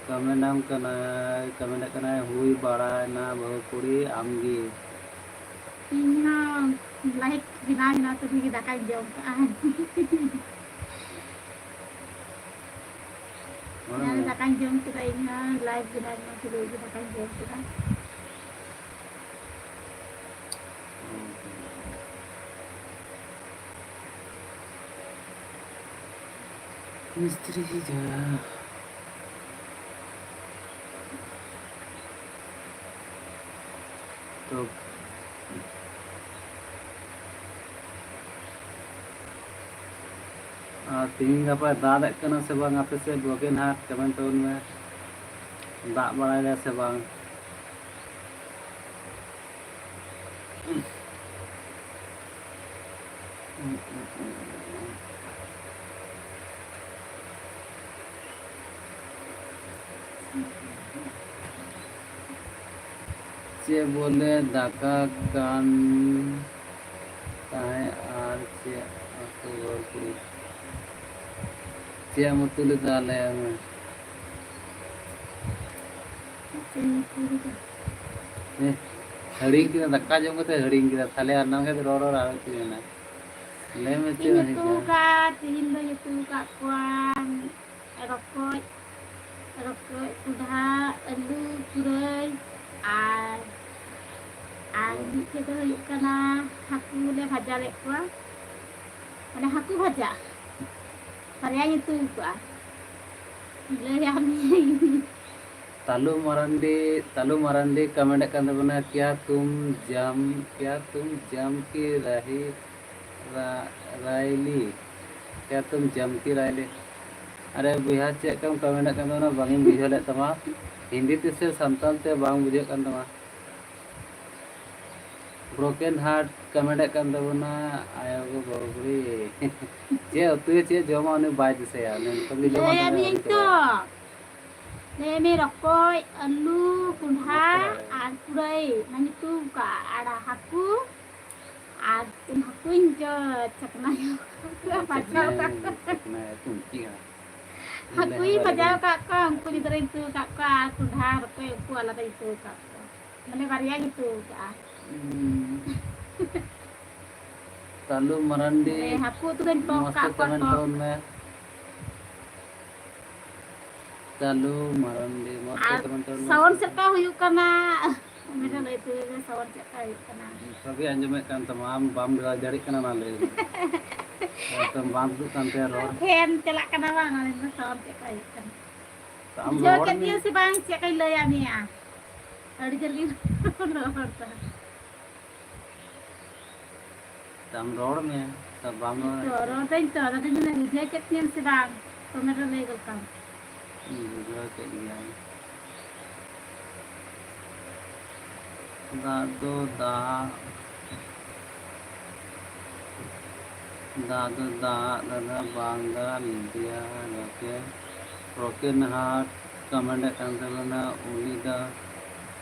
Comment ᱟᱢ ᱠᱟᱱᱟᱭ, comment ᱠᱟᱱᱟᱭ, "ᱦᱩᱭ ᱵᱟᱲᱟᱭᱱᱟ ᱵᱟᱹᱦᱩ ᱠᱩᱲᱤ ᱟᱢᱜᱮ?" ᱤᱧ ᱦᱚᱸ live ᱵᱮᱱᱟᱣ ᱵᱮᱱᱟᱣ ᱛᱮᱜᱮ ᱫᱟᱠᱟᱧ ᱡᱚᱢ ᱠᱟᱜᱼᱟ᱾ ᱫᱟᱠᱟᱧ ᱡᱚᱢ ᱠᱮᱫᱟ, ᱤᱧ ᱦᱚᱸ ᱞᱟᱭᱤᱵᱷ ᱵᱮᱱᱟᱣ ᱧᱚᱜ ᱠᱮᱫᱟ, ᱤᱧ ᱫᱟᱠᱟᱧ ᱡᱚᱢ ᱠᱮᱫᱟ᱾ ᱢᱤᱥᱛᱨᱤ ᱦᱤᱡᱩᱜᱼᱟ᱾ ᱛᱚ, ᱟᱨ ᱛᱤᱦᱤᱧ ᱜᱟᱯᱟ ᱫᱟᱜ ᱮᱫ ᱠᱟᱱᱟ ᱥᱮ ᱵᱟᱝ ᱟᱯᱮ ᱥᱮᱫ? ᱵᱨᱳᱠᱮᱱ ᱦᱟᱨᱴ ᱠᱚᱢᱮᱱᱴ ᱛᱟᱵᱚᱱ ᱢᱮ, ᱫᱟᱜ ᱵᱟᱲᱟᱭ ᱫᱟ ᱥᱮ ᱵᱟᱝ? ᱪᱮᱫ ᱵᱚᱞᱮ ᱫᱟᱠᱟ ᱠᱟᱱ ᱛᱟᱦᱮᱸ ᱟᱨ ᱪᱮᱫ ᱩᱛᱩ ᱵᱚᱞᱛᱮ ᱪᱮᱫ ᱮᱢ ᱩᱛᱩ ᱞᱮᱫᱟ ᱞᱟᱹᱭ ᱢᱮ? ᱪᱮᱫ ᱮᱢ ᱩᱛᱩ ᱞᱮᱫᱟ? ᱦᱮᱸ, ᱦᱤᱲᱤᱧ ᱠᱮᱫᱟ, ᱫᱟᱠᱟ ᱡᱚᱢ ᱠᱟᱛᱮ ᱦᱤᱲᱤᱧ ᱠᱮᱫᱟ᱾ ᱛᱟᱦᱞᱮ ᱟᱨ ᱱᱚᱣᱟ ᱜᱮ ᱨᱚᱲ ᱨᱚᱲ ᱟᱨᱚ ᱪᱮᱫ ᱢᱮᱱᱟ? ᱞᱟᱹᱭ ᱢᱮ ᱪᱮᱫ ᱤᱧ ᱮᱢ ᱩᱛᱩ ᱦᱤᱲᱤᱧ ᱠᱮᱫᱟ? ᱟᱠᱟᱫ, ᱛᱤᱦᱤᱧ ᱫᱚᱧ ᱩᱛᱩ ᱟᱠᱟᱫ ᱠᱚᱣᱟ ᱨᱚᱠᱚᱡ, ᱨᱚᱠᱚᱡ, ᱠᱚᱸᱰᱷᱟ, ᱟᱹᱞᱩ, ᱯᱩᱨᱟᱹᱭ ᱟᱨ, ᱟᱨ ᱢᱤᱫᱴᱮᱡ ᱫᱚ ᱦᱩᱭᱩᱜ ᱠᱟᱱᱟ ᱦᱟᱹᱠᱩ ᱞᱮ ᱵᱷᱟᱡᱟ ᱞᱮᱫ ᱠᱚᱣᱟ, ᱢᱟᱱᱮ ᱦᱟᱹᱠᱩ ᱵᱷᱟᱡᱟ, ᱵᱟᱨᱭᱟᱧ ᱩᱛᱩ ᱟᱠᱟᱫᱼᱟ, ᱞᱟᱹᱭᱟᱢ ᱱᱤᱭᱟᱹᱧ᱾ ᱛᱟᱞᱩ ᱢᱟᱨᱟᱱᱰᱤ, ᱛᱟᱞᱩ ᱢᱟᱨᱟᱱᱰᱤ ᱠᱚᱢᱮᱱᱴ ᱮᱫ ᱠᱟᱱ ᱛᱟᱵᱚᱱᱟ, ᱠᱤᱭᱟ ᱛᱩᱢ ᱡᱟᱢ, ᱠᱤᱭᱟ ᱛᱩᱢ ᱡᱟᱢ ᱠᱤ ᱨᱟᱦᱤ ᱨᱟ-, ᱨᱟᱭᱞᱤ, ᱠᱤᱭᱟ ᱛᱩᱢ ᱡᱟᱢ ᱠᱤ ᱨᱟᱭᱞᱤ᱾ ᱟᱨᱮ ᱵᱚᱭᱦᱟ, ᱪᱮᱫ ᱠᱚᱢ ᱠᱚᱢᱮᱱᱴ ᱮᱫ ᱠᱟᱱ ᱛᱟᱵᱚᱱᱟ? ᱵᱟᱝ ᱤᱧ ᱵᱩᱡᱷᱟᱹᱣ ᱞᱮᱫ ᱛᱟᱢᱟ, ᱦᱤᱱᱫᱤ ᱛᱮ ᱥᱮ ᱥᱟᱱᱛᱟᱲ ᱛᱮ ᱵᱟᱝ ᱵᱩᱡᱷᱟᱹᱜ ᱠᱟᱱ ᱛᱟᱢᱟ᱾ ᱵᱨᱳᱠᱮᱱ ᱦᱟᱨᱴ ᱠᱚᱢᱮᱱᱴ ᱮᱫ ᱠᱟᱱ ᱛᱟᱵᱚᱱᱟ, ᱟᱭᱳ ᱜᱚ ᱵᱟᱵᱟ ᱠᱩᱲᱤ᱾ ᱪᱮᱫ ᱩᱛᱩᱭᱟ, ᱪᱮᱫ ᱡᱚᱢᱟ, ᱩᱱᱤ ᱵᱟᱭ ᱫᱤᱥᱟᱹᱭᱟ, ᱩᱱᱤ ᱱᱤᱛᱚᱜ ᱜᱮ ᱡᱚᱢᱟ, ᱞᱟᱹᱭᱟᱫ ᱢᱮᱭᱟᱹᱧ ᱛᱚ᱾ ᱞᱟᱹᱭᱟᱫ ᱢᱮᱭᱟᱹᱧ ᱨᱚᱠᱚᱡ, ᱟᱹᱞᱩ, ᱠᱚᱸᱰᱷᱟ ᱨᱚᱠᱚᱡ᱾ ᱟᱨ ᱯᱩᱨᱟᱹᱭ, ᱚᱱᱟᱧ ᱩᱛᱩ ᱠᱟᱜᱼᱟ, ᱟᱨ ᱦᱟᱹᱠᱩ, ᱟᱨ ᱦᱟᱹᱠᱩᱧ ᱡᱚ ᱪᱟᱠᱷᱱᱟ ᱧᱚᱜ ᱠᱟᱜ ᱠᱚᱣᱟ, ᱵᱷᱟᱡᱟᱣ ᱠᱟᱜ ᱠᱚᱣᱟ᱾ ᱪᱟᱠᱷᱱᱟ, ᱪᱟᱠᱷᱱᱟ, ᱩᱛᱩ ᱠᱮᱜᱼᱟ᱾ ᱦᱟᱹᱠᱩᱧ ᱵᱷᱟᱡᱟᱣ ᱠᱟᱜ ᱠᱚᱣᱟ, ᱩᱱᱠᱩ ᱡᱩᱫᱟᱹᱧ ᱩᱛᱩ ᱠᱟᱜ ᱠᱚᱣᱟ, ᱟᱨ ᱠᱚᱸᱰᱷᱟ, ᱨᱚᱠᱚᱡ, ᱩᱱᱠᱩ ᱟᱞᱟᱫᱟᱧ ᱩᱛᱩ ᱠᱟᱜ ᱠᱚᱣᱟ᱾ ᱢᱟᱱᱮ ᱵᱟᱨᱭᱟᱧ ᱩᱛᱩ ᱠᱟᱜᱼᱟ᱾ ᱦᱩᱸ᱾ ᱛᱟᱞᱩ ᱢᱟᱨᱟᱱᱰᱤ, ᱢᱟᱱᱮ ᱦᱟᱹᱠᱩ ᱩᱛᱩ ᱫᱚᱧ ᱴᱚᱠ ᱢᱚᱡᱽ ᱛᱮ ᱠᱟᱜ ᱠᱚᱣᱟ, ᱠᱚᱢᱮᱱᱴ ᱴᱚᱠ᱾ ᱛᱟᱵᱚᱱ ᱢᱮ᱾ ᱪᱟᱞᱩ ᱢᱟᱨᱟᱱᱰᱤ, ᱢᱚᱡᱽ ᱛᱮ ᱟᱨ ᱠᱚᱢᱮᱱᱴ ᱨᱮ sound ᱪᱮᱫ ᱞᱮᱠᱟ ᱦᱩᱭᱩᱜ ᱠᱟᱱᱟ? ᱢᱤᱫᱴᱮᱱ ᱞᱟᱹᱭ ᱛᱟᱵᱚᱱ ᱢᱮ, sound ᱪᱮᱫ ᱞᱮᱠᱟ ᱦᱩᱭᱩᱜ ᱠᱟᱱᱟ? ᱡᱚᱛᱚ ᱜᱮ ᱟᱸᱡᱚᱢᱮᱫ ᱠᱟᱱ ᱛᱟᱢᱟ, ᱟᱢ ᱵᱟᱢ ᱵᱟᱲᱟᱭ ᱫᱟᱲᱮᱭᱟᱜ ᱠᱟᱱᱟ, ᱚᱱᱟ ᱞᱟᱹᱭ ᱢᱮ᱾ ᱮᱠᱫᱚᱢ ᱵᱟᱝ ᱛᱩᱫᱩᱜ ᱠᱟᱱ ᱛᱟᱭᱟ ᱨᱚᱲ᱾ Fan ᱪᱟᱞᱟᱜ ᱠᱟᱱᱟ ᱵᱟᱝ, ᱚᱱᱟ ᱫᱚ sound ᱪᱮᱫ ᱞᱮᱠᱟ ᱦᱩᱭᱩᱜ ᱠᱟᱱᱟ? ᱛᱚ ᱟᱢ ᱵᱩᱡᱷᱟᱹᱣ ᱨᱚᱲ ᱠᱮᱫ ᱢᱮ᱾ ᱛᱤᱧᱟᱹ ᱥᱮ ᱵᱟᱝ, ᱪᱮᱫ ᱞᱮᱠᱟᱧ ᱞᱟᱹᱭᱟ ᱢᱮᱭᱟ? ᱟᱹᱰᱤ ᱡᱳᱨ ᱜᱮ ᱨᱚᱲ ᱫᱟ᱾ ᱟᱢ ᱨᱚᱲ ᱢᱮ, ᱛᱚ ᱵᱟᱢ ᱨᱚᱲ ᱛᱚ, ᱨᱚᱲ ᱫᱟᱹᱧ ᱛᱚ, ᱟᱫᱚ ᱫᱚᱧ ᱢᱮᱱᱟ, ᱵᱩᱡᱷᱟᱹᱣ ᱠᱮᱫ ᱛᱤᱧᱟᱹᱢ ᱥᱮ ᱵᱟᱝ? Comment ᱨᱮ ᱞᱟᱹᱭ ᱜᱚᱫ ᱠᱟᱢ᱾ ᱤᱧ ᱵᱩᱡᱷᱟᱹᱣ ᱠᱮᱫ ᱜᱮᱭᱟ᱾ ᱫᱟᱜ ᱫᱚ ᱫᱟᱜ, ᱫᱟᱜ ᱫᱚ ᱫᱟᱜ ᱫᱟᱫᱟ, ᱵᱟᱝ ᱫᱟᱜ ᱞᱤᱫᱤᱭᱟ ᱞᱳᱠᱮ᱾ Broken heart comment ᱮᱫ ᱠᱟᱱ ᱛᱟᱵᱚᱱᱟ, ᱩᱞᱤ ᱫᱟᱜ,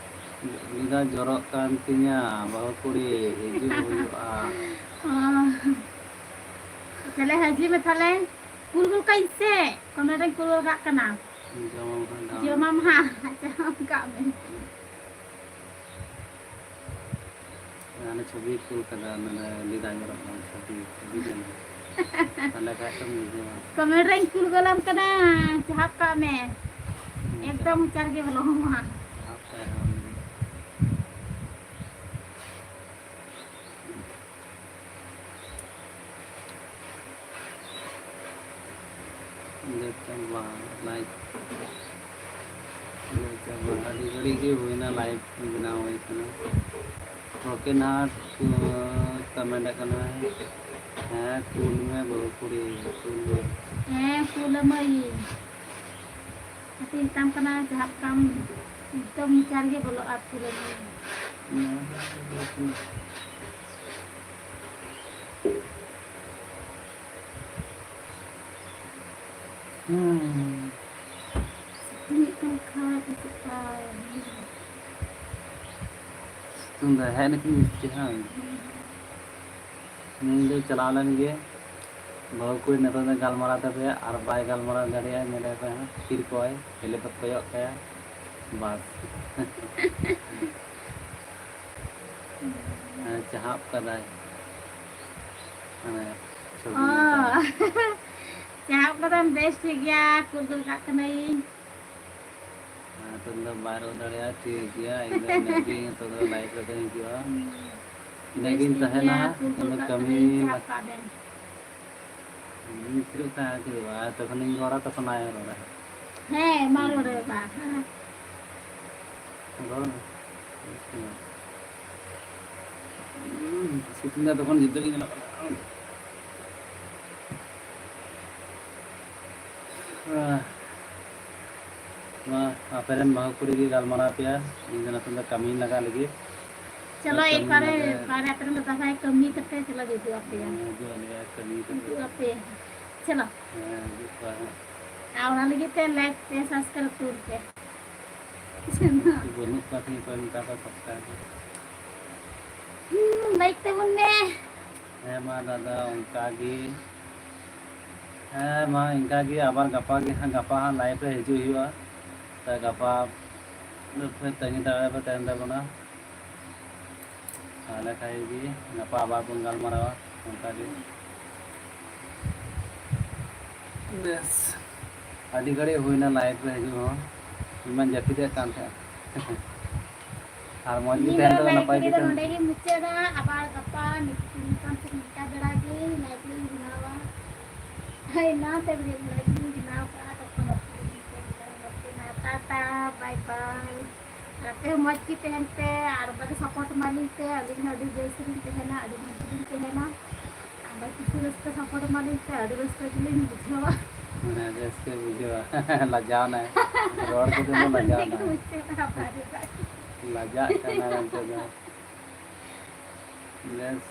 ᱩᱞᱤ ᱫᱟᱜ ᱡᱚᱨᱚᱜ ᱠᱟᱱ ᱛᱤᱧᱟ, ᱵᱟᱹᱦᱩ ᱠᱩᱲᱤ ᱦᱤᱡᱩᱜ ᱦᱩᱭᱩᱜᱼᱟ᱾ ᱚ, ᱛᱟᱦᱞᱮ ᱦᱤᱡᱩᱜ ᱢᱮ ᱛᱟᱦᱞᱮ, ᱠᱩᱞ ᱜᱚᱫ ᱠᱟᱹᱧ ᱥᱮ, comment ᱨᱮᱧ ᱠᱩᱞ ᱜᱚᱫ ᱠᱟᱜ ᱠᱟᱱᱟ᱾ ᱡᱚᱢᱟᱢ ᱦᱟᱸᱜ ᱫᱟᱢ᱾ ᱡᱚᱢᱟᱢ ᱦᱟᱸᱜ, ᱡᱚᱢ ᱠᱟᱜ ᱢᱮ᱾ ᱦᱟᱱᱮ ᱪᱷᱚᱵᱤ ᱠᱩᱞ ᱠᱟᱫᱟ, ᱚᱱᱟ ᱫᱚ ᱞᱤᱫᱟ ᱧᱮᱞᱚᱜ ᱠᱟᱱᱟ, ᱪᱷᱚᱵᱤ, ᱪᱷᱚᱵᱤ ᱠᱟᱱᱟ᱾ ᱛᱟᱦᱞᱮ ᱠᱷᱟᱡ ᱫᱚᱢ ᱵᱩᱡᱷᱟᱹᱣᱟ᱾ Comment ᱨᱮᱧ ᱠᱩᱞ ᱜᱚᱞᱟᱢ ᱠᱟᱱᱟ, ᱪᱟᱦᱟᱵ ᱠᱟᱜ ᱢᱮ᱾ ᱦᱩᱸ, ᱮᱠᱫᱚᱢ ᱪᱟᱦᱟᱵ᱾ ᱢᱚᱪᱟ ᱨᱮᱜᱮ ᱵᱚᱞᱚ ᱟᱢᱟ᱾ ᱪᱟᱦᱟᱵ ᱠᱟᱭ ᱦᱟᱸᱜ ᱩᱱᱤ ᱫᱚ᱾ ᱞᱮ ᱪᱟᱵᱟ, like, ᱞᱮ ᱪᱟᱵᱟ᱾ ᱟᱹᱰᱤ ᱜᱷᱟᱹᱲᱤᱡ ᱜᱮ ᱦᱩᱭᱱᱟ, live ᱵᱮᱱᱟᱣ ᱦᱩᱭ ᱠᱟᱱᱟ᱾ Broken heart, ᱩᱸ, comment ᱠᱟᱱᱟᱭ, "ᱦᱮᱸ, ᱠᱩᱞ ᱢᱮ ᱵᱟᱹᱦᱩ ᱠᱩᱲᱤ, ᱠᱩᱞ ᱢᱮ᱾" ᱦᱮᱸ, ᱠᱩᱞ ᱟᱢᱟᱹᱧ᱾ ᱦᱟᱯᱮ ᱢᱮᱛᱟᱢ ᱠᱟᱱᱟ, ᱪᱟᱦᱟᱵ ᱠᱟᱢ, ᱮᱠᱫᱚᱢ ᱢᱚᱪᱟ ᱨᱮᱜᱮ ᱵᱚᱞᱚᱜᱼᱟ, ᱠᱩᱞ ᱟᱢᱟᱹᱧ᱾ ᱦᱩᱸ᱾ ᱥᱤᱛᱩᱝ ᱮᱫ ᱠᱟᱱ ᱠᱷᱟᱡ ᱫᱚ ᱪᱮᱫᱠᱟ? ᱥᱤᱛᱩᱝ ᱫᱟᱭ, ᱦᱮᱡ ᱱᱟᱠᱤᱱ ᱢᱤᱥᱛᱨᱤ ᱦᱟᱝ? ᱦᱩᱸ᱾ ᱱᱩᱭ ᱫᱚᱭ ᱪᱟᱞᱟᱣ ᱞᱮᱱ ᱜᱮ, ᱵᱟᱹᱦᱩ ᱠᱩᱲᱤ ᱱᱤᱛᱚᱜ ᱫᱚ ᱜᱟᱞᱢᱟᱨᱟᱣ ᱛᱟᱯᱮᱭᱟ, ᱟᱨ ᱵᱟᱭ ᱜᱟᱞᱢᱟᱨᱟᱣ ᱫᱟᱲᱮᱭᱟᱜᱼᱟ, ᱧᱮᱞᱮ ᱯᱮ ᱦᱟᱸᱜ, ᱛᱷᱤᱨ ᱠᱚᱜᱼᱟᱭ, ᱠᱷᱟᱹᱞᱤ ᱯᱮ ᱠᱚᱭᱚᱜ ᱠᱟᱭᱟ, ᱵᱟᱥ᱾ ᱦᱮᱸ, ᱪᱟᱦᱟᱵ ᱠᱟᱫᱟᱭ᱾ ᱢᱟᱱᱮ, ᱪᱷᱚᱵᱤ ᱚ᱾ ᱞᱮᱠᱟ᱾ ᱪᱟᱦᱟᱵ ᱠᱟᱫᱟᱢ, ᱵᱮᱥ ᱴᱷᱤᱠ ᱜᱮᱭᱟ, ᱠᱩᱞ ᱜᱚᱫ ᱠᱟᱜ ᱠᱟᱹᱱᱟᱹᱧ᱾ ᱱᱤᱛᱚᱜ ᱫᱚ ᱵᱟᱭ ᱨᱚᱲ ᱫᱟᱲᱮᱭᱟᱜᱼᱟ, ᱴᱷᱤᱠ ᱜᱮᱭᱟ, ᱤᱧ ᱫᱚ ᱤᱱᱟᱹᱜ ᱜᱮ ᱱᱤᱛᱚᱜ ᱫᱚ live ᱨᱮᱫᱚ ᱦᱤᱡᱩᱜᱼᱟ᱾ ᱤᱱᱟᱹᱜ ᱜᱤᱧ ᱛᱟᱦᱮᱱᱟ, ᱤᱧ ᱫᱚ ᱠᱟᱹᱢᱤ ᱢᱟ-, ᱤᱧ ᱪᱮᱫ ᱞᱮᱠᱟ ᱦᱤᱡᱩᱜᱼᱟ, ᱛᱚᱠᱷᱚᱱᱤᱧ ᱨᱚᱲᱟ, ᱛᱚᱠᱷᱚᱱ ᱟᱭ ᱨᱚᱲᱟ᱾ ᱦᱮᱸ, ᱢᱟ ᱨᱚᱲ ᱢᱮ, ᱢᱟ, ᱦᱮᱸ᱾ ᱨᱚᱲ ᱢᱮ᱾ ᱦᱩᱸ, ᱥᱤᱛᱩᱝ ᱫᱚ ᱛᱚᱠᱷᱚᱱ ᱡᱩᱫᱟᱹ ᱜᱮ ᱧᱮᱞᱚᱜ ᱠᱟᱱᱟ᱾ ᱢᱟ, ᱟᱯᱮ ᱨᱮᱱ ᱵᱟᱹᱦᱩ ᱠᱩᱲᱤ ᱜᱮ ᱜᱟᱞᱢᱟᱨᱟᱣ ᱯᱮᱭᱟ, ᱤᱧ ᱫᱚ ᱱᱚᱛᱮ ᱫᱚ ᱠᱟᱹᱢᱤᱧ ᱞᱟᱜᱟᱜ ᱞᱟᱹᱜᱤᱫ᱾ ᱪᱚᱞᱚ, ᱠᱟᱹᱢᱤ ᱮᱠᱵᱟᱨᱮ, ᱞᱟᱜᱟᱜ᱾ ᱮᱠᱵᱟᱨᱮ, ᱟᱯᱮ ᱨᱮᱱ ᱫᱚ ᱫᱟᱫᱟ ᱠᱟᱹᱢᱤ ᱠᱟᱛᱮ, ᱪᱚᱞᱚ, ᱦᱤᱡᱩᱜ ᱟᱯᱮᱭᱟ᱾ ᱦᱮᱸ, ᱦᱤᱡᱩᱜ ᱟᱞᱮᱭᱟ, ᱠᱟᱹᱢᱤ ᱠᱟᱛᱮ᱾ ᱦᱤᱡᱩᱜ ᱟᱯᱮ᱾ ᱪᱚᱞᱚ᱾ ᱦᱮᱸ, ᱦᱤᱡᱩᱜ ᱯᱮ ᱦᱟᱸᱜ᱾ ᱟᱨ ᱚᱱᱟ ᱞᱟᱹᱜᱤᱫ ᱛᱮ like ᱯᱮ, subscribe ᱠᱚᱨ ᱯᱮ᱾ ᱵᱟᱹᱱᱩᱜ ᱠᱚᱣᱟ ᱛᱤᱧ ᱚᱠᱚᱭ ᱢᱮᱛᱟ ᱠᱚᱣᱟ subscribe᱾ ᱦᱩᱸ, like ᱛᱟᱵᱚᱱ ᱢᱮ᱾ ᱦᱮᱸ ᱢᱟ ᱫᱟᱫᱟ, ᱚᱱᱠᱟ ᱜᱮ᱾ ᱦᱮᱸ ᱢᱟ, ᱤᱱᱠᱟ ᱜᱮ, ᱟᱵᱟᱨ ᱜᱟᱯᱟ ᱜᱮ ᱦᱟᱸᱜ, ᱜᱟᱯᱟ ᱦᱟᱸᱜ live ᱨᱮ ᱦᱤᱡᱩᱜ ᱦᱩᱭᱩᱜᱼᱟ᱾ ᱛᱚ ᱜᱟᱯᱟ ᱯᱮ ᱛᱟᱺᱜᱤ ᱫᱟᱲᱮ ᱯᱮ ᱛᱟᱦᱮᱱ ᱛᱟᱵᱚᱱᱟ᱾ ᱛᱟᱦᱚᱞᱮ ᱠᱷᱟᱡ ᱜᱮ ᱜᱟᱯᱟ ᱟᱵᱟᱨ ᱵᱚᱱ ᱜᱟᱞᱢᱟᱨᱟᱣᱟ ᱚᱱᱠᱟ ᱜᱮ᱾ ᱵᱮᱥ, ᱟᱹᱰᱤ ᱜᱷᱟᱹᱲᱤᱡ ᱦᱩᱭᱱᱟ live ᱨᱮ ᱦᱤᱡᱩᱜ ᱦᱚᱸ, ᱤᱧ ᱢᱟᱧ ᱡᱟᱹᱯᱤᱫᱮᱫ ᱠᱟᱱ ᱛᱟᱦᱮᱸᱫ᱾ ᱟᱨ ᱢᱚᱡᱽ ᱜᱮ ᱛᱟᱦᱮᱱ ᱛᱟᱵᱚᱱ, ᱱᱟᱯᱟᱭ ᱜᱮ ᱛᱟᱦᱮᱱ ᱛᱟᱵᱚᱱ᱾ ᱱᱚᱰᱮ ᱜᱮ ᱢᱩᱪᱟᱹᱫᱟ, ᱟᱵᱟᱨ ᱜᱟᱯᱟ ᱱᱤᱛ-, ᱱᱤᱛᱚᱝ ᱥᱮᱫ ᱱᱤᱝᱠᱟ ᱵᱮᱲᱟ ᱜᱮ live ᱞᱤᱧ ᱵᱮᱱᱟᱣᱟ᱾ ᱦᱳᱭ, ᱱᱟᱣᱟ ᱛᱮ video live ᱞᱤᱧ ᱵᱮᱱᱟᱣ ᱠᱟᱜᱼᱟ, ᱛᱚᱠᱷᱚᱱ ᱚᱠᱛᱚ ᱨᱮ ᱱᱤᱝᱠᱟᱹ ᱵᱮᱲᱟ ᱜᱮ ᱴᱟᱴᱟ, bye bye᱾ ᱟᱨ ᱟᱯᱮ ᱦᱚᱸ ᱢᱚᱡᱽ ᱜᱮ ᱛᱟᱦᱮᱱ ᱯᱮ, ᱟᱨ ᱚᱱᱠᱟ ᱜᱮ support ᱮᱢᱟᱞᱤᱧ ᱯᱮ, ᱟᱹᱞᱤᱧ ᱦᱚᱸ ᱟᱹᱰᱤ ᱵᱮᱥ ᱞᱤᱧ ᱛᱟᱦᱮᱱᱟ, ᱟᱹᱰᱤ ᱢᱚᱡᱽ ᱜᱮᱞᱤᱧ ᱛᱟᱦᱮᱱᱟ᱾ ᱟᱨ ᱵᱟᱹᱲᱛᱤ ᱠᱚ ᱨᱟᱹᱥᱠᱟᱹ support ᱮᱢᱟᱞᱤᱧ ᱯᱮ, ᱟᱹᱰᱤ ᱨᱟᱹᱥᱠᱟᱹ ᱜᱮᱞᱤᱧ ᱵᱩᱡᱷᱟᱹᱣᱟ᱾ ᱢᱟᱱᱮ ᱨᱟᱹᱥᱠᱟᱹ ᱵᱩᱡᱷᱟᱹᱣᱟ᱾ ᱞᱟᱡᱟᱣᱱᱟᱭ᱾ ᱨᱚᱲ ᱠᱚᱫᱚ ᱵᱚᱱ ᱱᱚᱰᱮ ᱞᱟᱡᱟᱣᱱᱟ᱾ ᱜᱮ ᱢᱩᱪᱟᱹᱫ ᱮᱱᱟ, bye bye᱾ ᱞᱟᱡᱟᱜ ᱠᱟᱱᱟ ᱢᱮᱱᱛᱮ ᱫᱚ᱾ ᱵᱮᱥ᱾